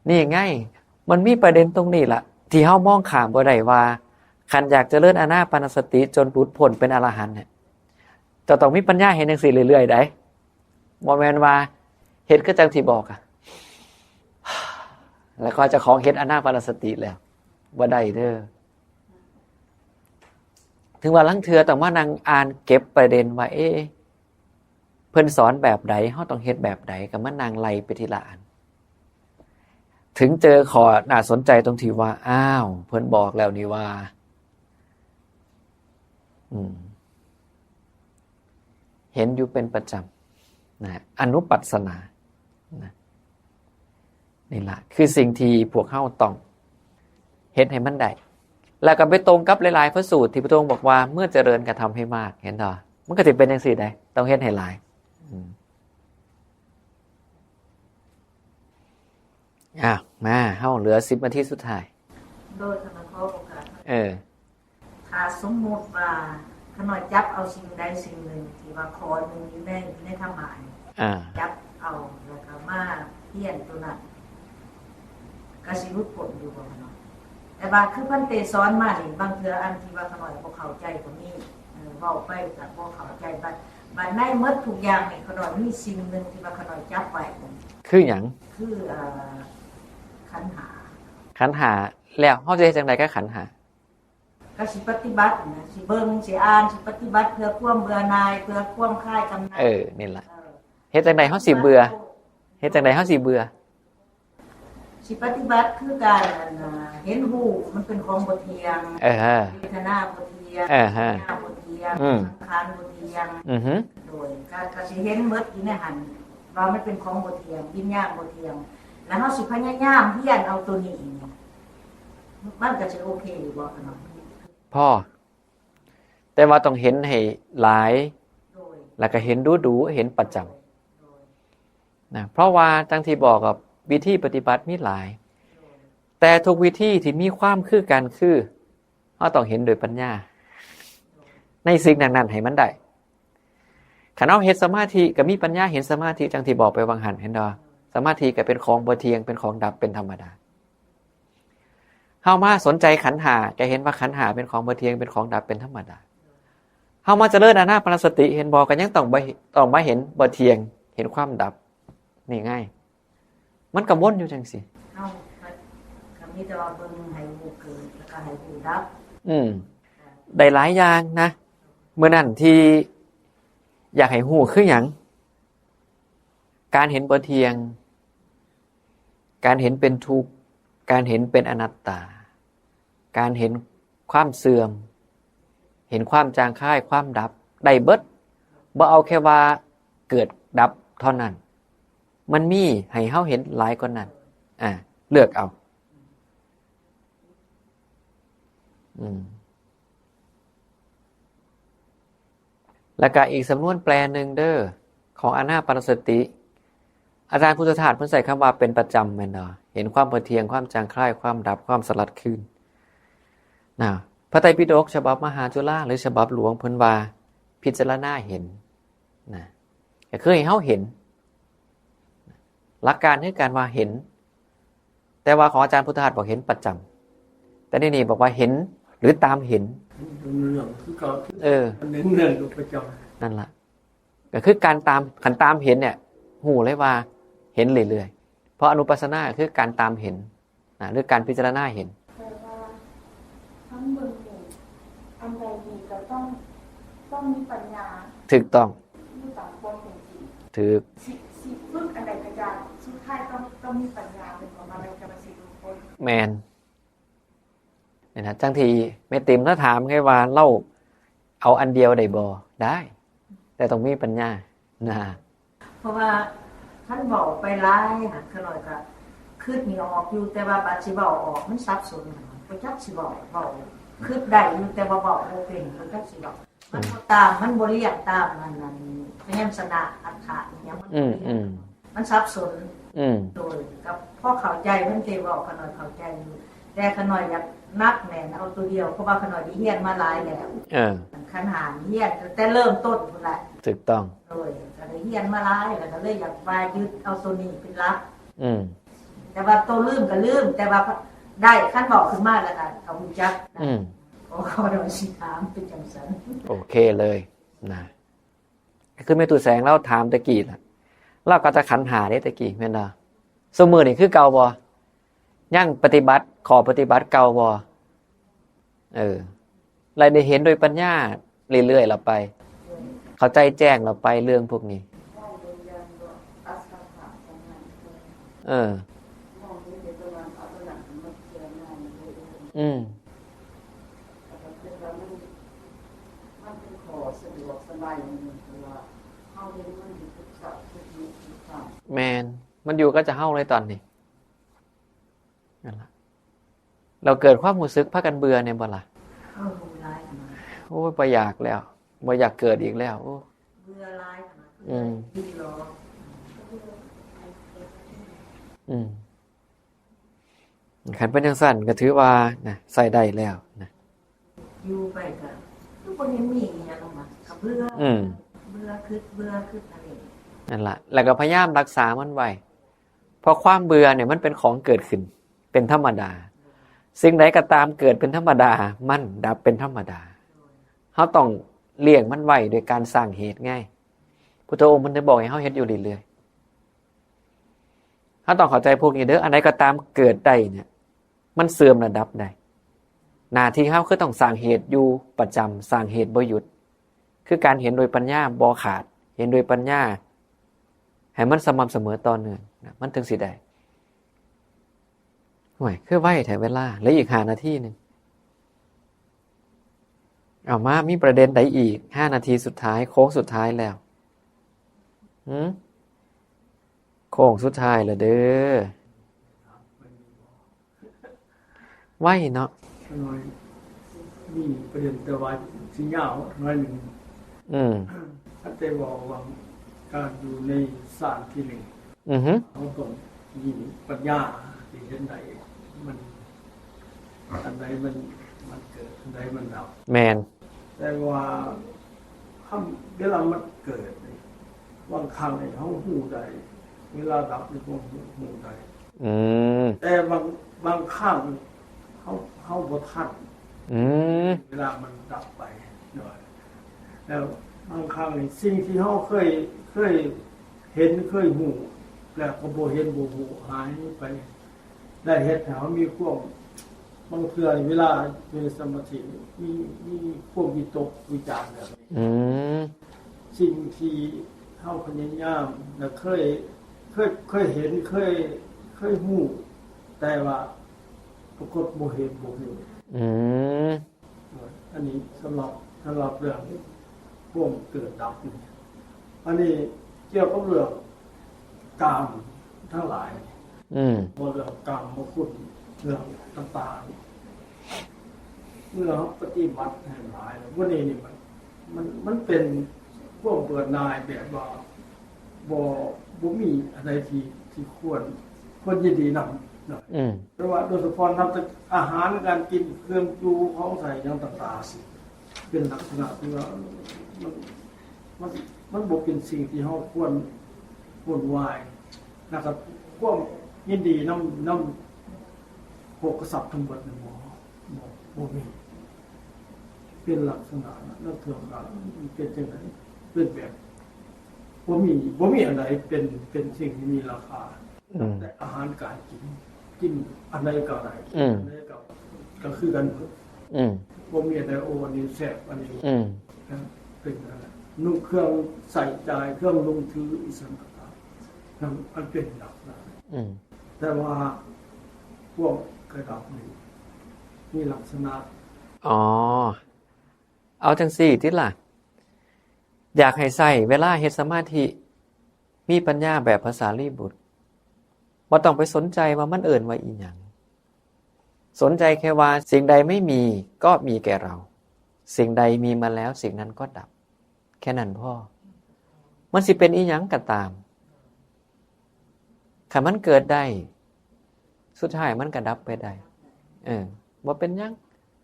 ນີ້ໄງ ມັນມີປະເດັນຕົງນີ້ລະ ທີ່ເຮົາມອງຂ້າມບໍ່ໄດ້ວ່າ ຄັນຢາກຈະເລີນອານາປານະສະຕິຈົນຫຼຸດພົ້ນເປັນອະລະຫັນເນຍ ເຈົ້າຕ້ອງມີປັນຍາເຫັນຈັ່ງຊີ້ເລື້ອຍໆໃດ໋. ບໍ່ແມ່ນວ່າເຮັດຄືຈັ່ງທີ່ບອກ ແລ້ວກໍເຈົ້າຂອງເຮັດອານາປານະສະຕິແລ້ວ ບໍ່ໄດ້ເດີ້. ເຖິງວ່າລາງເທື່ອຕ້ອງມານັ່ງອ່ານເກັບປະເດັນວ່າ ເອ ເພິ່ນສອນແບບໃດ ເຮົາຕ້ອງເຮັດແບບໃດ ກໍມານັ່ງໄລ່ໄປທີລະອັນ ເຖິງເຈີຂໍ້ໜ້າສົນໃຈຕົງທີ່ວ່າ ອ້າວ ເພິ່ນບອກແລ້ວນີ້ວ່າ ອືມ ເຫັນຢູ່ເປັນປະຈຳນະ ອະນຸປັດສະນານະ. ນີ້ລະຄືສິ່ງທີ່ພວກເຮົາຕ້ອງເຮັດໃຫ້ມັນໄດ້ ແລ້ວກໍໄປຕົງກັບຫຼາຍໆພະສູດທີ່ພະອົງບອກວ່າ ເມື່ອຈະເລີນກະທຳໃຫ້ມາກ. ເຫັນບໍ່? ມັນກໍຊິເປັນຈັ່ງຊີ້ເດ້ ຕ້ອງເຮັດໃຫ້ຫຼາຍ. ອືມ ອ້າວ ມາ ເຮົາເຫຼືອສິບນາທີສຸດທ້າຍ. ໂດຍ ຂ້ານ້ອຍຂໍໂອກາດ ເອີ ຖ້າສົມມຸດວ່າຂ້ານ້ອຍຈັບເອົາສິ່ງໃດສິ່ງໜຶ່ງທີ່ວ່າຂໍ້ໜຶ່ງຢູ່ໃນ ໃນທຳມະນີ້ ອ່າ ຈັບເອົາ ແລ້ວກໍມາຮຽນຕົວນັ້ນ ກໍຊິຫຼຸດພົ້ນຢູ່ບໍ່ຂ້ານ້ອຍ? ແຕ່ວ່າຄືພັນເຕສອນມານີ້ ບາງເທື່ອອັນທີ່ວ່າຂ້ານ້ອຍບໍ່ເຂົ້າໃຈກໍມີ ເອີ ເວົ້າໄປກໍບໍ່ເຂົ້າໃຈ. ບັດ ບັດໃນໝົດທຸກຢ່າງນີ້ ຂ້ານ້ອຍມີສິ່ງໜຶ່ງທີ່ວ່າຂ້ານ້ອຍຈັບໄວ້ ຄືຫຍັງ? ຄື ເອີ ຂັນຫ້າ. ຂັນຫ້າ ແລ້ວເຮົາຈະເຮັດຈັ່ງໃດກັບຂັນຫ້າ? ກໍຊິປະຕິບັດນະ ຊິເບິ່ງ ຊິອ່ານ ຊິປະຕິບັດເພື່ອຄວາມເບື່ອໜ່າຍ ເພື່ອຄວາມຄາຍກຳໜັດ. ເອີ ນີ້ລະ ເອີ ເຮັດຈັ່ງໃດເຮົາຊິເບື່ອ? ເຮັດຈັ່ງໃດເຮົາຊິເບື່ອ? ຊິປະຕິບັດຄືການ ອັນ ເຫັນຮູບມັນເປັນຂອງບໍ່ທ່ຽງ ເອີ ເວທະນາບໍ່ທ່ຽງ ເອີ ສັນຍາບໍ່ທ່ຽງ ຽງ ອືມ ສັງຂານບໍ່ທ່ຽງ ອືຮຶ ໂດຍ ກໍ ກໍຊິເຫັນໝົດຢູ່ໃນຫັ້ນ ວ່າມັນເປັນຂອງບໍ່ທ່ຽງ ວິນຍານບໍ່ທ່ຽງ ແລ້ວເຮົາຊິພະຍາຍາມຮຽນເອົາໂຕນີ້ນີ້ ມັນກໍຊິໂອເຄຢູ່ບໍ່ຂະນ້ອຍ? ພໍ ແຕ່ວ່າຕ້ອງເຫັນໃຫ້ຫຼາຍ ໂດຍ ແລ້ວກໍເຫັນດຸໆ ເຫັນປະຈຳ ໂດຍ ນະ ເພາະວ່າຈັ່ງທີ່ບອກ ວິທີປະຕິບັດມີຫຼາຍ ໂດຍ ແຕ່ທຸກວິທີທີ່ມີຄວາມຄືກັນ ຄືເຮົາຕ້ອງເຫັນໂດຍປັນຍາ ໃນສິ່ງນັ້ນໆ ໃຫ້ມັນໄດ້. ຄັນເຮົາເຮັດສະມາທິກໍມີປັນຍາເຫັນສະມາທິ ຈັ່ງທີ່ບອກໄປຫວ່າງຫັ້ນ ເຫັນບໍ່? ສະມາທິກໍເປັນຂອງບໍ່ທ່ຽງ ເປັນຂອງດັບເປັນທຳມະດາ. ເຮົາມາສົນໃຈຂັນຫ້າ ກໍເຫັນວ່າຂັນຫ້າເປັນຂອງບໍ່ທ່ຽງ ເປັນຂອງດັບເປັນທຳມະດາ. ເຮົາມາຈະເລີນອານາປານສະຕິ ເຫັນບໍ່? ກໍຍັງຕ້ອງບໍ່ ຕ້ອງມາເຫັນບໍ່ທ່ຽງ ເຫັນຄວາມດັບ ນີ້ໄງ ມັນກໍວົນຢູ່ຈັ່ງຊີ້. ເຮົາກໍ ກໍມີແຕ່ວ່າເບິ່ງໃຫ້ຮູ້ເກີດ ແລ້ວກໍໃຫ້ຮູ້ດັບ. ອືມ ໄດ້ຫຼາຍຢ່າງນະ. ມື້ນັ້ນທີ່ຢາກໃຫ້ຮູ້ຄືຫຍັງ? ການເຫັນບໍ່ທ່ຽງ, ການເຫັນເປັນທຸກ, ການເຫັນເປັນອະນັດຕາ, ການເຫັນຄວາມເສື່ອມ, ເຫັນຄວາມຈາງຄາຍ, ຄວາມດັບ, ໄດ້ເບິດ. ບໍ່ເອົາແຄ່ວ່າເກີດດັບເທົ່ານັ້ນ. ມັນມີໃຫ້ເຮົາເຫັນຫຼາຍກວ່ານັ້ນ. ອາ ເລືອກເອົາ. ອືມ. ແລ້ວກະອີກສຳນວນແປໜຶ່ງເດີ ຂອງອານາປານສະຕິ ອາຈານພຸດທະທາດເພິ່ນໃຊ້ຄຳວ່າເປັນປະຈຳແມ່ນບໍ່? ເຫັນຄວາມບໍ່ທ່ຽງ, ຄວາມຈາງຄາຍ, ຄວາມດັບ, ຄວາມສະຫຼັດຄືນນະ. ພະໄຕປິດົກສະບັບມະຫາຈຸລາ ຫຼື ສະບັບຫຼວງເພິ່ນວ່າພິຈາລະນາເຫັນນະ ກໍຄືໃຫ້ເຮົາເຫັນ. ຫຼັກການຄືການວ່າເຫັນ ແຕ່ວ່າຂອງອາຈານພຸດທະທາດບອກເຫັນປະຈຳ ແຕ່ໃນນີ້ບອກວ່າເຫັນ ຫຼື ຕາມເຫັນ. ເຫັນເລື່ອງຄືເກົ່າ. ເອີ ເຫັນເລື່ອງຢູ່ປະຈຳ. ນັ້ນລະ ກໍຄືການຕາມ, ຄັນຕາມເຫັນເນຍ ຮູ້ເລີຍວ່າເຫັນເລື້ອຍໆ ເພາະອະນຸປັດສະນາກໍຄືການຕາມເຫັນນະ ຫຼື ການພິຈາລະນາເຫັນ. ແປວ່າທັງເບິ່ງນີ້ ອັນໃດນີ້ກໍຕ້ອງ, ຕ້ອງມີປັນຍາ. ຖືກຕ້ອງ. ຮູ້ຕາມຄວາມເປັນຈິງ. ຖືກ. ຊິ, ຊິຝຶກອັນໃດກໍຢ່າ, ສຸດທ້າຍຕ້ອງ, ຕ້ອງມີປັນຍາເປັນຂອງມັນ ແລ້ວຈະມາຊິຫຼຸດພົ້ນ. ແມ່ນ. ນີ້ນະ ຈັ່ງທີ່ແມ່ຕິມລາວຖາມໄງວ່າ ລາວເອົາອັນດຽວໄດ້ບໍ່? ໄດ້ ແຕ່ຕ້ອງມີປັນຍານະ. ເພາະວ່າຄັນເວົ້າໄປຫຼາຍຫັ້ນ ຂ້ານ້ອຍກໍຄິດນີ້ອອກຢູ່ ແຕ່ວ່າບາດຊິເວົ້າອອກມັນສັບສົນ ບໍ່ຈັກຊິເວົ້າ, ເວົ້າ ຄິດໄດ້ຢູ່ ແຕ່ວ່າເວົ້າບໍ່ເປັນ ບໍ່ຈັກຊິເວົ້າ. ມັນບໍ່ຕາມ, ມັນບໍ່ລຽງຕາມອັນນັ້ນ ພະຍັນຊະນະ ອັກຂະອີຫຍັງ ມັນບໍ່ລຽງ. ອືມ, ອືມ. ມັນສັບສົນ. ອືມ. ໂດຍ ກໍພໍເຂົ້າໃຈເພິ່ນ ແຕ່ເວົ້າຂ້ານ້ອຍເຂົ້າໃຈຢູ່ ແຕ່ຂ້ານ້ອຍຢາກໜັກແໜ້ນເອົາໂຕດຽວ ເພາະວ່າຂ້ານ້ອຍໄດ້ຮຽນມາຫຼາຍແລ້ວ. ເອີ. ຄັນຫາຮຽນຕັ້ງແຕ່ເລີ່ມຕົ້ນພຸ້ນແຫຼະ. ຖືກຕ້ອງ. ໂດຍ ກໍໄດ້ຮຽນມາຫຼາຍ ແລ້ວກໍເລີຍຢາກວ່າຍຶດເອົາໂຕນີ້ເປັນຫຼັກ. ອືມ. ແຕ່ວ່າໂຕລືມກໍລືມ ແຕ່ວ່າໄດ້ ຄັນເວົ້າຂຶ້ນມາແລ້ວກໍ ກໍຮູ້ຈັກ. ອືມ. ຂໍ ຂໍໂທດຊິຖາມເປັນຈັ່ງຊັ້ນ. ໂອເຄເລີຍນະ. ຄືແມ່ຕູ້ແສງລາວຖາມແຕ່ກີ້ລະ ລາວກໍຈະຂັນຫ້າເດ້ແຕ່ກີ້ ແມ່ນບໍ່? ຊຸມື້ນີ້ຄືເກົ່າບໍ່? ຍັງປະຕິບັດຂໍ້ປະຕິບັດເກົ່າບໍ່? ເອີ ແລະ ໄດ້ເຫັນໂດຍປັນຍາເລື້ອຍໆລະໄປ ເຂົ້າໃຈແຈ້ງລະໄປເລື່ອງພວກນີ້. ເອີ. ອືມ. ແມ່ນ. ມັນຢູ່ກັບເຈົ້າເຮົາເລີຍຕອນນີ້. ນັ້ນລະ. ແລ້ວເກີດຄວາມຮູ້ສຶກພາກັນເບື່ອແດ່ບໍ່ລະ? ເອີ ຫຼາຍຂະໜາດ. ໂອ້ຍ ບໍ່ຢາກແລ້ວ. ບໍ່ຢາກເກີດອີກແລ້ວ. ໂອ້ ເບື່ອຫຼາຍຂະໜາດ. ອືມ. ອືມ. ຄັນເປັນຈັ່ງຊັ້ນກໍຖືວ່ານະ ໃຊ້ໄດ້ແລ້ວນະ. ຢູ່ໄປກໍຄືບໍ່ເຫັນມີອີ່ຫຍັງມາ ກໍເບື່ອ. ອືມ. ເບື່ອ ຄຶດເບື່ອ ຄຶດອັນນີ້. ນັ້ນລະ. ແລ້ວກໍພະຍາຍາມຮັກສາມັນໄວ້ ເພາະຄວາມເບື່ອນີ້ມັນເປັນຂອງເກີດຂຶ້ນເປັນທຳມະດາ. ສິ່ງໃດກໍຕາມເກີດເປັນທຳມະດາ ມັນດັບເປັນທຳມະດາ. ເຮົາຕ້ອງລ້ຽງມັນໄວ້ໂດຍການສ້າງເຫດໄງ. ພຸດທະອົງເພິ່ນໄດ້ບອກໃຫ້ເຮົາເຮັດຢູ່ເລື້ອຍໆ. ເຮົາຕ້ອງເຂົ້າໃຈພວກນີ້ເດີ ອັນໃດກໍຕາມເກີດໄດ້ເນຍ ມັນເສື່ອມລະດັບໄດ້. ໜ້າທີ່ເຮົາຄືຕ້ອງສ້າງເຫດຢູ່ປະຈຳ ສ້າງເຫດບໍ່ຢຸດ ຄືການເຫັນໂດຍປັນຍາບໍ່ຂາດ ເຫັນໂດຍປັນຍາໃຫ້ມັນສະໝ່ຳສະເໝີຕໍ່ເນື່ອງນະ ມັນເຖິງຊິໄດ້. ໂອ້ຍ ຄືໄວແທ້ເວລາ ເຫຼືອອີກຫ້ານາທີໜຶ່ງ. ເອົາມາ ມີປະເດັນໃດອີກ? ຫ້ານາທີສຸດທ້າຍ ໂຄ້ງສຸດທ້າຍແລ້ວ. ຫື? ໂຄ້ງສຸດທ້າຍແລ້ວເດີ້. ໄວເນາະ. ໜ້ອຍ ມີປະເດັນ ແຕ່ວ່າຊິຍາວໜ້ອຍໜຶ່ງ. ອືມ. ຄັນແຕ່ເວົ້າວ່າການຢູ່ໃນຊານທີໜຶ່ງ ອືຮຶ ເຮົາຕ້ອງມີປັນຍາທີ່ເຫັນໄດ້ ມັນ ອັນໃດມັນ ມັນເກີດ ອັນໃດມັນດັບ. ແມ່ນ. ແຕ່ວ່າ ຄຳ ເວລາມັນເກີດນີ້ ບາງຄັ້ງນີ້ເຮົາຮູ້ໄດ້ ເວລາດັບນີ້ບໍ່ຮູ້ ຮູ້ໄດ້. ອືມ. ແຕ່ບາງ ບາງຄັ້ງເຮົາ ເຮົາບໍ່ທັນ. ອືມ. ເວລາມັນດັບໄປ ໂດຍ ແລ້ວບາງຄັ້ງນີ້ ສິ່ງທີ່ເຮົາເຄີຍ ເຄີຍເຫັນ ເຄີຍຮູ້ ແລ້ວກໍບໍ່ເຫັນ ບໍ່ຮູ້ ຫາຍໄປ. ໄດ້ເຮັດໃຫ້ເຮົາມີຄວາມ ບາງເທື່ອເວລາຢູ່ໃນສະມາທິ ມີ ມີຄວາມວິຕົກວິຈານແບບນີ້. ອືມ. ສິ່ງທີ່ເຮົາພະຍາຍາມ ແລະ ເຄີຍ ເຄີຍ ເຄີຍເຫັນ ເຄີຍ ເຄີຍຮູ້ ແຕ່ວ່າປາກົດບໍ່ເຫັນ ບໍ່ຮູ້. ອືມ. ອັນນີ້ສຳລັບ ສຳລັບເລື່ອງຄວາມເກີດດັບນີ້. ອັນນີ້ກ່ຽວກັບເລື່ອງກາມທັງຫຼາຍ. ອືມ. ບໍ່ ເລື່ອງກາມມະຄຸນ ເລື່ອງຕ່າງໆ ເມື່ອເຮົາປະຕິບັດໃຫ້ຫຼາຍແລ້ວ ມື້ນີ້ນີ້ມັນ ມັນ ມັນເປັນຄວາມເບື່ອໜ່າຍແບບວ່າ ບໍ່ ບໍ່ມີອັນໃດທີ່ ທີ່ຄວນ ຄວນຍິນດີນຳເນາະ. ອືມ. ແຕ່ວ່າໂດຍສະເພາະນຳອາຫານການກິນ ເຄື່ອງຈູ່ຂອງໃຊ້ຫຍັງຕ່າງໆ ເປັນລັກສະນະທີ່ວ່າ ມັນ ມັນ ມັນບໍ່ເປັນສິ່ງທີ່ເຮົາຄວນວຸ່ນວາຍ ແລ້ວກໍຄວາມຍິນດີນຳ ນຳໂພກະຊັບທັງໝົດນັ້ນ ບໍ່ ບໍ່ ບໍ່ມີ. ເປັນລັກສະນະນັ້ນ ເລື່ອງເທື່ອກໍເປັນຈັ່ງໃດ ເປັນແບບ ບໍ່ມີ ບໍ່ມີອັນໃດເປັນ ເປັນສິ່ງທີ່ມີລາຄາ. ອືມ. ແຕ່ອາຫານການກິນ ກິນອັນໃດກໍໄດ້. ອືມ. ອັນໃດກໍ ກໍຄືກັນໝົດ. ອືມ. ບໍ່ມີອັນໃດ ໂອ້ ອັນນີ້ແຊບ ອັນນີ້. ອືມ. ເປັນອັນນັ້ນ ນຸ່ງເຄື່ອງໃຊ້ຈ່າຍ ເຄື່ອງນຸ່ງຖືອີ່ຫຍັງຕ່າງໆ ນັ້ນມັນເປັນລັກສະນະ. ອືມ. ແຕ່ວ່າພວກກະດັບນີ້ມີລັກສະນະ. ອໍ ເອົາຈັ່ງຊີ້ຕິລະ ຢາກໃຫ້ໃຊ້ເວລາເຮັດສະມາທິ ມີປັນຍາແບບພະສາລີບຸດ ບໍ່ຕ້ອງໄປສົນໃຈວ່າມັນເອີ້ນວ່າອີ່ຫຍັງ. ສົນໃຈແຄ່ວ່າສິ່ງໃດໄມ່ມີກໍມີແກ່ເຮົາ ສິ່ງໃດມີມາແລ້ວ ສິ່ງນັ້ນກໍດັບ. ແຄ່ນັ້ນພໍ. ມັນຊິເປັນອີ່ຫຍັງກໍຕາມ ຄັນມັນເກີດໄດ້ ສຸດທ້າຍມັນກໍດັບໄປໄດ້. ເອີ ບໍ່ເປັນຫຍັງ.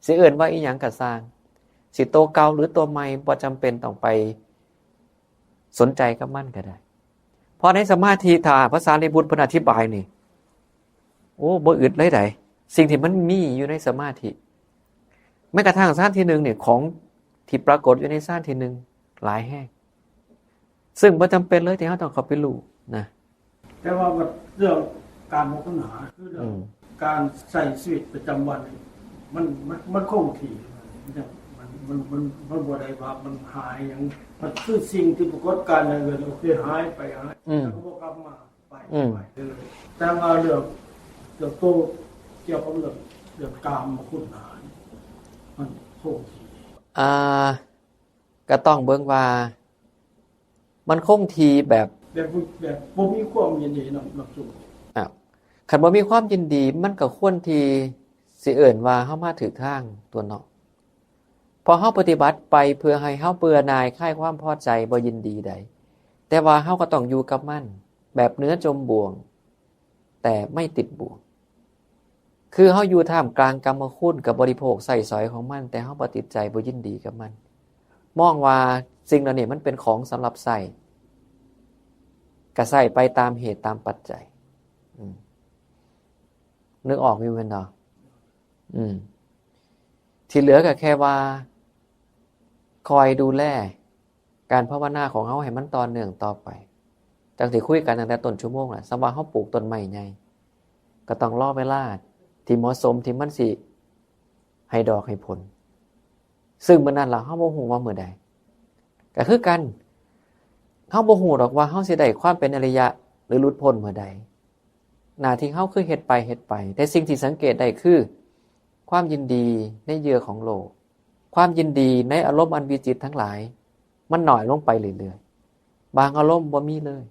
ຊິເອີ້ນວ່າອີ່ຫຍັງກໍຊ່າງ. ຊິໂຕເກົ່າ ຫຼື ໂຕໃໝ່ ບໍ່ຈຳເປັນຕ້ອງໄປສົນໃຈກັບມັນກໍໄດ້. ເພາະໃນສະມາທິ ຖ້າພະສາລີບຸດເພິ່ນອະທິບາຍນີ້ ໂອ້ ບໍ່ອຶດເລີຍໃດ໋. ສິ່ງທີ່ມັນມີຢູ່ໃນສະມາທິ ແມ້ກະທັ່ງຊານທີໜຶ່ງນີ້ ຂອງທີ່ປາກົດຢູ່ໃນຊານທີໜຶ່ງຫຼາຍແຮງ ຊຶ່ງບໍ່ຈຳເປັນເລີຍທີ່ເຮົາຕ້ອງເຂົ້າໄປຮູ້ນະ. ແຕ່ວ່າເລື່ອງການພາວະນາ ຄືເລື່ອງ ອືມ ການໃຊ້ຊີວິດປະຈຳວັນນີ້ ມັນ ມັນ ມັນຄົງທີ່ ມັນ ມັນ ມັນ ມັນບໍ່ໄດ້ວ່າມັນຫາຍຫຍັງ. ມັນຄືສິ່ງທີ່ປາກົດການໃນເງິນ ໂອເຄ ຫາຍໄປ ຫາຍ ອືມ ແລ້ວກໍບໍ່ກັບມາ. ໄປ ອືມ ໄປເລີຍ. ແຕ່ວ່າເລື່ອງ ເລື່ອງໂຕ ກ່ຽວກັບເລື່ອງ ເລື່ອງກາມມະຄຸນນະ ມັນຄົງທີ່ ອ່າ ກໍຕ້ອງເບິ່ງວ່າມັນຄົງທີ່ແບບ ແບບ ແບບບໍ່ມີຄວາມຍິນດີນຳ ນຳຊຸມ. ອ້າວ ຄັນບໍ່ມີຄວາມຍິນດີ ມັນກໍຄວນທີ່ຊິເອີ້ນວ່າເຮົາມາຖືກທາງຕົວະເນາະ. ເພາະເຮົາປະຕິບັດໄປເພື່ອໃຫ້ເຮົາເບື່ອໜ່າຍ ຄາຍຄວາມພໍໃຈ ບໍ່ຍິນດີໃດ ແຕ່ວ່າເຮົາກໍຕ້ອງຢູ່ກັບມັນແບບເໜືອຈົມບ່ວງ ແຕ່ໄມ່ຕິດບ່ວງ. ຄືເຮົາຢູ່ທ່າມກາງກາມມະຄຸນ ກໍບໍລິໂພກໃຊ້ສອຍຂອງມັນ ແຕ່ເຮົາບໍ່ຕິດໃຈ ບໍ່ຍິນດີກັບມັນ. ມອງວ່າສິ່ງເຫຼົ່ານີ້ມັນເປັນຂອງສຳລັບໃຊ້ ກໍໃຊ້ໄປຕາມເຫດຕາມປັດໄຈ. ອືມ ນຶກອອກຢູ່ແມ່ນບໍ່? ອືມ ທີ່ເຫຼືອກໍແຄ່ວ່າຄອຍດູແລການພາວະນາຂອງເຮົາໃຫ້ມັນຕໍ່ເນື່ອງຕໍ່ໄປ. ຈັ່ງທີ່ຄຸຍກັນຕັ້ງແຕ່ຕົ້ນຊົ່ວໂມງລະ ສ່ຳວ່າເຮົາປູກຕົ້ນໄມ້ໃຫຍ່ ກໍຕ້ອງລໍເວລາທີ່ເໝາະສົມທີ່ມັນຊິໃຫ້ດອກໃຫ້ຜົນ. ຊຶ່ງມື້ນັ້ນລະ ເຮົາບໍ່ຮູ້ວ່າມື້ໃດ. ກໍຄືກັນ ເຮົາບໍ່ຮູ້ດອກວ່າເຮົາຊິໄດ້ຄວາມເປັນອະລິຍະ ຫຼື ຫຼຸດພົ້ນເມື່ອໃດ. ໜ້າທີ່ເຮົາຄືເຮັດໄປ ເຮັດໄປ ແຕ່ສິ່ງທີ່ສັງເກດໄດ້ຄື ຄວາມຍິນດີໃນເຫຍື່ອຂອງໂລກ, ຄ ຄວາມຍິນດີໃນອາລົມອັນວິຈິດທັງຫຼາຍ ມັນໜ້ອຍລົງໄປເລື້ອຍໆ. ບາງອາລົມບໍ່ມີເລີຍ.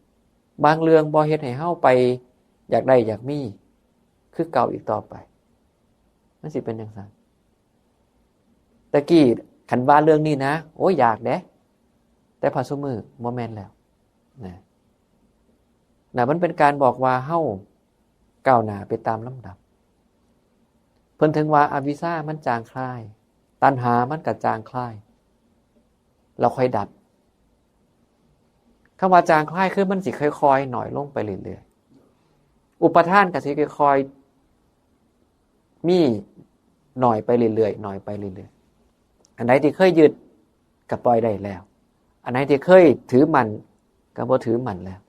ບາງເລື່ອງບໍ່ເຮັດໃຫ້ເຮົາໄປຢາກໄດ້ຢາກມີຄືເກົ່າອີກຕໍ່ໄປ. ມັນຊິເປັນຈັ່ງຊັ້ນ. ແຕ່ກີ້ຄັນວ່າເລື່ອງນີ້ນະ ໂອ້ຍ ຢາກເດ້, ແຕ່ພະຊຸມື້ບໍ່ແມ່ນແລ້ວນະ. ນະ ມັນເປັນການບອກວ່າເຮົາກ້າວໜ້າໄປຕາມລຳດັບ. ເພິ່ນເຖິງວ່າອະວິຊຊາມັນຈາງຄາຍ, ຕັນຫາມັນກໍຈາງຄາຍ ແລ້ວຄ່ອຍດັບ. ຄຳວ່າຈາງຄາຍ ຄືມັນຊິຄ່ອຍໆໜ້ອຍລົງໄປເລື້ອຍໆ. ອຸປາທານກໍຊິຄ່ອຍໆມີໜ້ອຍໄປເລື້ອຍໆ, ໜ້ອຍໄປເລື້ອຍໆ. ອັນໃດທີ່ເຄີຍຍຶດກໍປ່ອຍໄດ້ແລ້ວ. ອັນໃດທີ່ເຄີຍຖືໝັ້ນກໍບໍ່ຖືໝັ້ນແລ້ວ.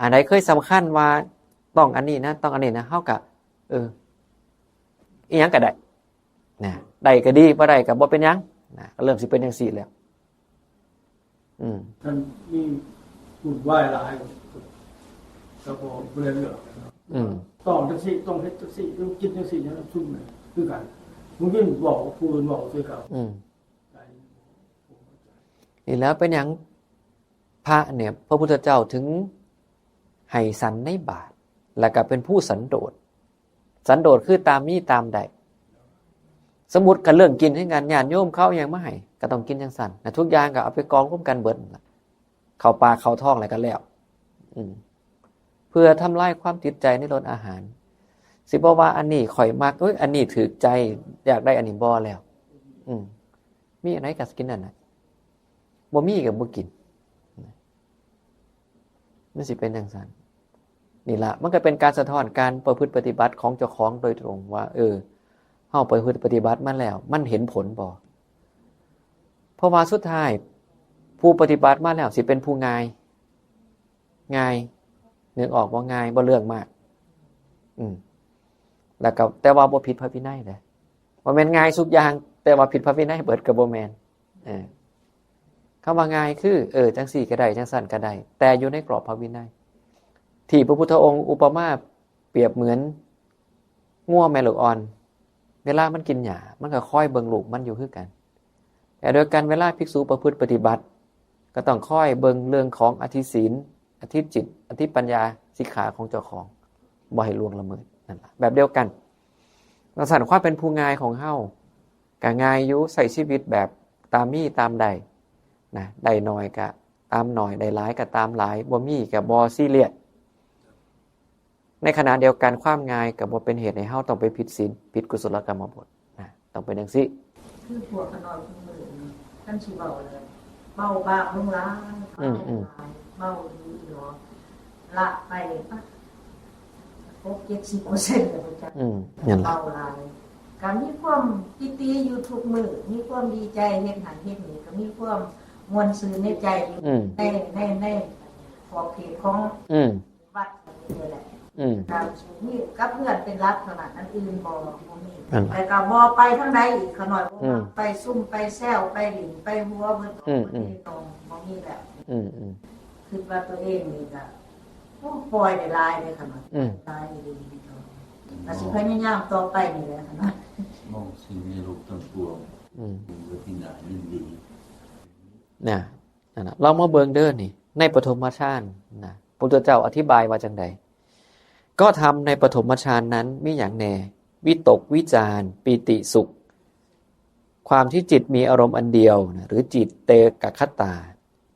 ອັນໃດເຄີຍສຳຄັນວ່າຕ້ອງອັນນີ້ນະ, ຕ້ອງອັນນີ້ນະ, ເຮົາກໍ ເອີ ອີ່ຫຍັງກໍໄດ້ນະ, ໄດ້ກໍດີ, ບໍ່ໄດ້ກໍບໍ່ເປັນຫຍັງນະ, ກໍເລີ່ມຊິເປັນຈັ່ງຊີ້ແລ້ວ. ອືມ ຄັນມີວຸ່ນວາຍຫຼາຍກໍບໍ່ ບໍ່ໄດ້ເລື່ອງເນາະ. ອືມ ຕ້ອງຈັ່ງຊີ້, ຕ້ອງເຮັດຈັ່ງຊີ້, ຕ້ອງກິນຈັ່ງຊີ້, ຫຍັງຊຸມນີ້ຄືກັນ. ຜູ້ນີ້ເວົ້າ, ຜູ້ອື່ນເວົ້າຄືກັນ. ອືມ ນີ້ແຫຼະເປັນຫຍັງພະເນຍ ພະພຸດທະເຈົ້າເຖິງໃຫ້ສັນໃນບາດ ແລ້ວກໍເປັນຜູ້ສັນໂດດ. ສັນໂດດຄືຕາມມີຕາມໄດ້. ສົມມຸດຄັນເລື່ອງກິນຄືກັນ, ຍາດໂຍມເຂົາເອົາຫຍັງມາໃຫ້ກໍຕ້ອງກິນຈັ່ງຊັ້ນນະ, ທຸກຢ່າງກໍເອົາໄປກອງລວມກັນເບິດ, ເຂົ້າປາກເຂົ້າທ້ອງແລ້ວກໍແລ້ວ. ອືມ ເພື່ອທຳລາຍຄວາມຕິດໃຈໃນລົດອາຫານ. ຊິບໍ່ວ່າອັນນີ້ຂ້ອຍມັກ, ເອີຍ ອັນນີ້ຖືກໃຈ, ຢາກໄດ້ອັນນີ້, ບໍ່ແລ້ວ. ອືມ ມີອັນໃດກໍກິນອັນນັ້ນ, ບໍ່ມີກໍບໍ່ກິນ. ມັນຊິເປັນຈັ່ງຊັ້ນ. ນີ້ລະ ມັນກໍເປັນການສະທ້ອນການປະພຶດປະຕິບັດຂອງເຈົ້າຂອງໂດຍຕົງວ່າ ເອີ ເຮົາປະພຶດປະຕິບັດມາແລ້ວ ມັນເຫັນຜົນບໍ່? ເພາະວ່າສຸດທ້າຍຜູ້ປະຕິບັດມາແລ້ວຊິເປັນຜູ້ງ່າຍ, ງ່າຍ, ນຶກອອກບໍ່? ງ່າຍ, ບໍ່ເລື່ອງມາກ. ອືມ ແລ້ວກໍ ແຕ່ວ່າບໍ່ຜິດພະວິໄນເດ້. ບໍ່ແມ່ນງ່າຍທຸກຢ່າງ ແຕ່ວ່າຜິດພະວິໄນເບິດ ກໍບໍ່ແມ່ນ. ເອີ ຄຳວ່າງ່າຍຄື ເອີ ຈັ່ງຊີ້ກໍໄດ້, ຈັ່ງຊັ້ນກໍໄດ້, ແຕ່ຢູ່ໃນກອບພະວິໄນ ທີ່ພະພຸດທະອົງອຸປະມາປຽບເໝືອນງົວແມ່ລູກອ່ອນ, ເວລາມັນກິນຫຍ້າ ມັນກໍຄອຍເບິ່ງລູກມັນຢູ່ຄືກັນ. ແລະ ດຽວກັນ ເວລາພິກສຸປະພຶດປະຕິບັດ ກໍຕ້ອງຄອຍເບິ່ງເລື່ອງຂອງອະທິສິນ, ອະທິຈິດ, ອະທິປັນຍາສິກຂາຂອງເຈົ້າຂອງ, ບໍ່ໃຫ້ລ່ວງລະເມີດ. ນັ້ນລະ ແບບດຽວກັນ. ຈັ່ງຊັ້ນ ຄວາມເປັນຜູ້ງ່າຍຂອງເຮົາ ກໍງ່າຍຢູ່, ໃຊ້ຊີວິດແບບຕາມມີຕາມໄດ້ນະ, ໄດ້ໜ້ອຍກໍຕາມໜ້ອຍ, ໄດ້ຫຼາຍກໍຕາມຫຼາຍ, ບໍ່ມີກໍບໍ່ຊີຣຽສ. ໃນຂະນະດຽວກັນ ຄວາມງ່າຍກໍບໍ່ເປັນເຫດໃຫ້ເຮົາຕ້ອງໄປຜິດສິນ, ຜິດກຸສົລະກຳມະບົດນະ, ຕ້ອງເປັນຈັ່ງຊີ້. ຄືພວກຂະນ້ອຍທຸກມື້ນີ້ ຄັນຊິເວົ້າແລ້ວ ເບົາບາງລົງຫຼາຍ, ອືມໆ ເບົາຢູ່ອີ່ຫຼໍ ລະໄປປະ ຫົກເຈັດສິບເປີເຊັນແລ້ວ ອືມ ນັ້ນລະ ເບົາຫຼາຍ. ກໍມີຄວາມປິຕິຢູ່ທຸກມື້, ມີຄວາມດີໃຈເຮັດຫັ້ນເຮັດນີ້, ກໍມີຄວາມມ່ວນຊື່ນໃນໃຈຢູ່ ອືມ ໃນ ໃນ ໃນຂອບເຂດຂອງ ອືມ ວັດນີ້ແຫຼະ. ອືມ ກໍມີກັບເຮືອນເປັນຫຼັກເທົ່ານັ້ນ, ອັນອື່ນບໍ່ ບໍ່ມີ. ແລ້ວກໍບໍ່ໄປທາງໃດອີກ, ຂະນ້ອຍບໍ່ ອືມ ໄປຊຸ່ມໄປແຊວໄປຫຼິ້ນໄປຫົວເບິດ, ອືມ ບໍ່ມີແລ້ວ. ອືມໆ ຄິດວ່າຕົວເອງນີ້ກໍ ໂອ້ ປ່ອຍໄດ້ຫຼາຍເດ້ຂະນ້ອຍ, ອືມ ຫຼາຍອີ່ຫຼີ. ກໍຊິພະຍາຍາມຕໍ່ໄປນີ້ແຫຼະຂະນ້ອຍ. ມອງສິ່ງໃນໂລກທັງປວງ ອືມ ເປັນທີ່ໜ້າຍິນດີ. ນະ ນັ້ນນະ ລອງມາເບິ່ງເດີນີ້ ໃນປະຖົມມະຊານນະ ພະພຸດທະເຈົ້າອະທິບາຍວ່າຈັ່ງໃດ? ກໍທຳໃນປະຖົມມະຊານນັ້ນມີຫຍັງແດ່? ວິຕົກວິຈານ, ປີຕິສຸກ, ຄວາມທີ່ຈິດມີອາລົມອັນດຽວນະ ຫຼື ຈິດເຕກະຄະຕາ,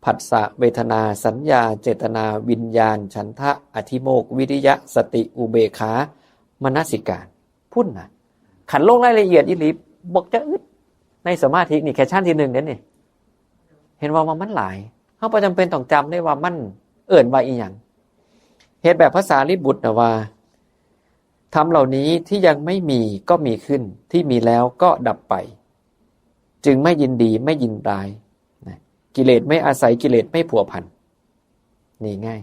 ພັດສະ, ເວທະນາ, ສັນຍາ, ເຈດຕະນາ, ວິນຍານ, ສັນທະ, ອະທິໂມກ, ວິລິຍະ, ສະຕິ, ອຸເບກຂາ, ມະນະສິການ. ພຸ້ນນະ ຄັນລົງລາຍລະອຽດອີ່ຫຼີ ບັກຈະອຶດໃນສະມາທິນີ້ ແຄ່ຊັ້ນທີໜຶ່ງເດ້ນີ້. ເຫັນວ່າ ວ່າມັນຫຼາຍ, ເຮົາບໍ່ຈຳເປັນຕ້ອງຈຳເດ້ວ່າມັນເອີ້ນວ່າອີ່ຫຍັງ. ເຮັດແບບພະສາລີບຸດນະວ່າ ທຳເຫຼົ່ານີ້ທີ່ຍັງໄມ່ມີກໍມີຂຶ້ນ, ທີ່ມີແລ້ວກໍດັບໄປ, ຈຶ່ງໄມ່ຍິນດີ, ໄມ່ຍິນຮ້າຍນະ, ກິເລດໄມ່ອາໄສ, ກິເລດໄມ່ພົວພັນ. ນີ້ງ່າຍ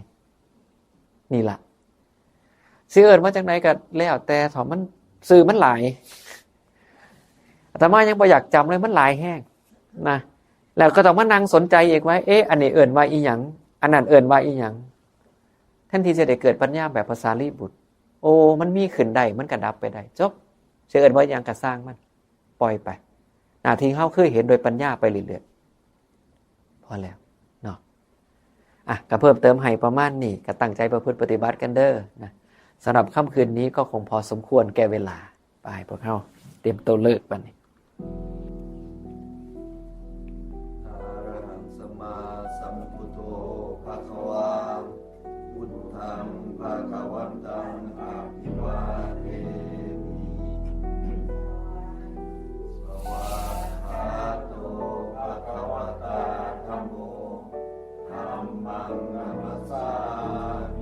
ນີ້ລະ ຊິເອີ້ນວ່າຈັ່ງໃດກໍແລ້ວແຕ່ເຖາະ, ມັນ ຊື່ມັນຫຼາຍ. ອາດຕະມາຍັງບໍ່ຢາກຈຳເລີຍ, ມັນຫຼາຍແຮງນະ. ແລ້ວກໍຕ້ອງມານັ່ງສົນໃຈອີກວ່າ ເອະ ອັນນີ້ເອີ້ນວ່າອີ່ຫຍັງ? ອັນນັ້ນເອີ້ນວ່າອີ່ຫຍັງ? ແທນທີ່ຈະໄດ້ເກີດປັນຍາແບບພະສາລີບຸດ, ໂອ້ ມັນມີຂຶ້ນໄດ້, ມັນກໍດັບໄປໄດ້, ຈົບ. ຊິເອີ້ນວ່າຫຍັງກໍຊ່າງມັນ. ປ່ອຍໄປ. ໜ້າທີ່ເຮົາຄືເຫັນໂດຍປັນຍາໄປເລື້ອຍໆ ພໍແລ້ວເນາະ. ອ່ະ ກໍເພີ່ມເຕີມໃຫ້ປະມານນີ້ ກໍຕັ້ງໃຈປະພຶດປະຕິບັດກັນເດີນະ. ສຳລັບຄ່ຳຄືນນີ້ກໍຄົງພໍສົມຄວນແກ່ເວລາ. ໄປ ພວກເຮົາຕຽມໂຕເລີກບັດນີ້. ອະລະຫັງສຳມາສຳພຸດໂທ ພະຄະວາ ພຸດທັງ ພະຄະວັນຕັງ ອະພິວາເທມິ. ສະວາກຂາໂຕ ພະຄະວະຕາ ທຳໂມ ທຳມັງ ນະມັດສາມິ.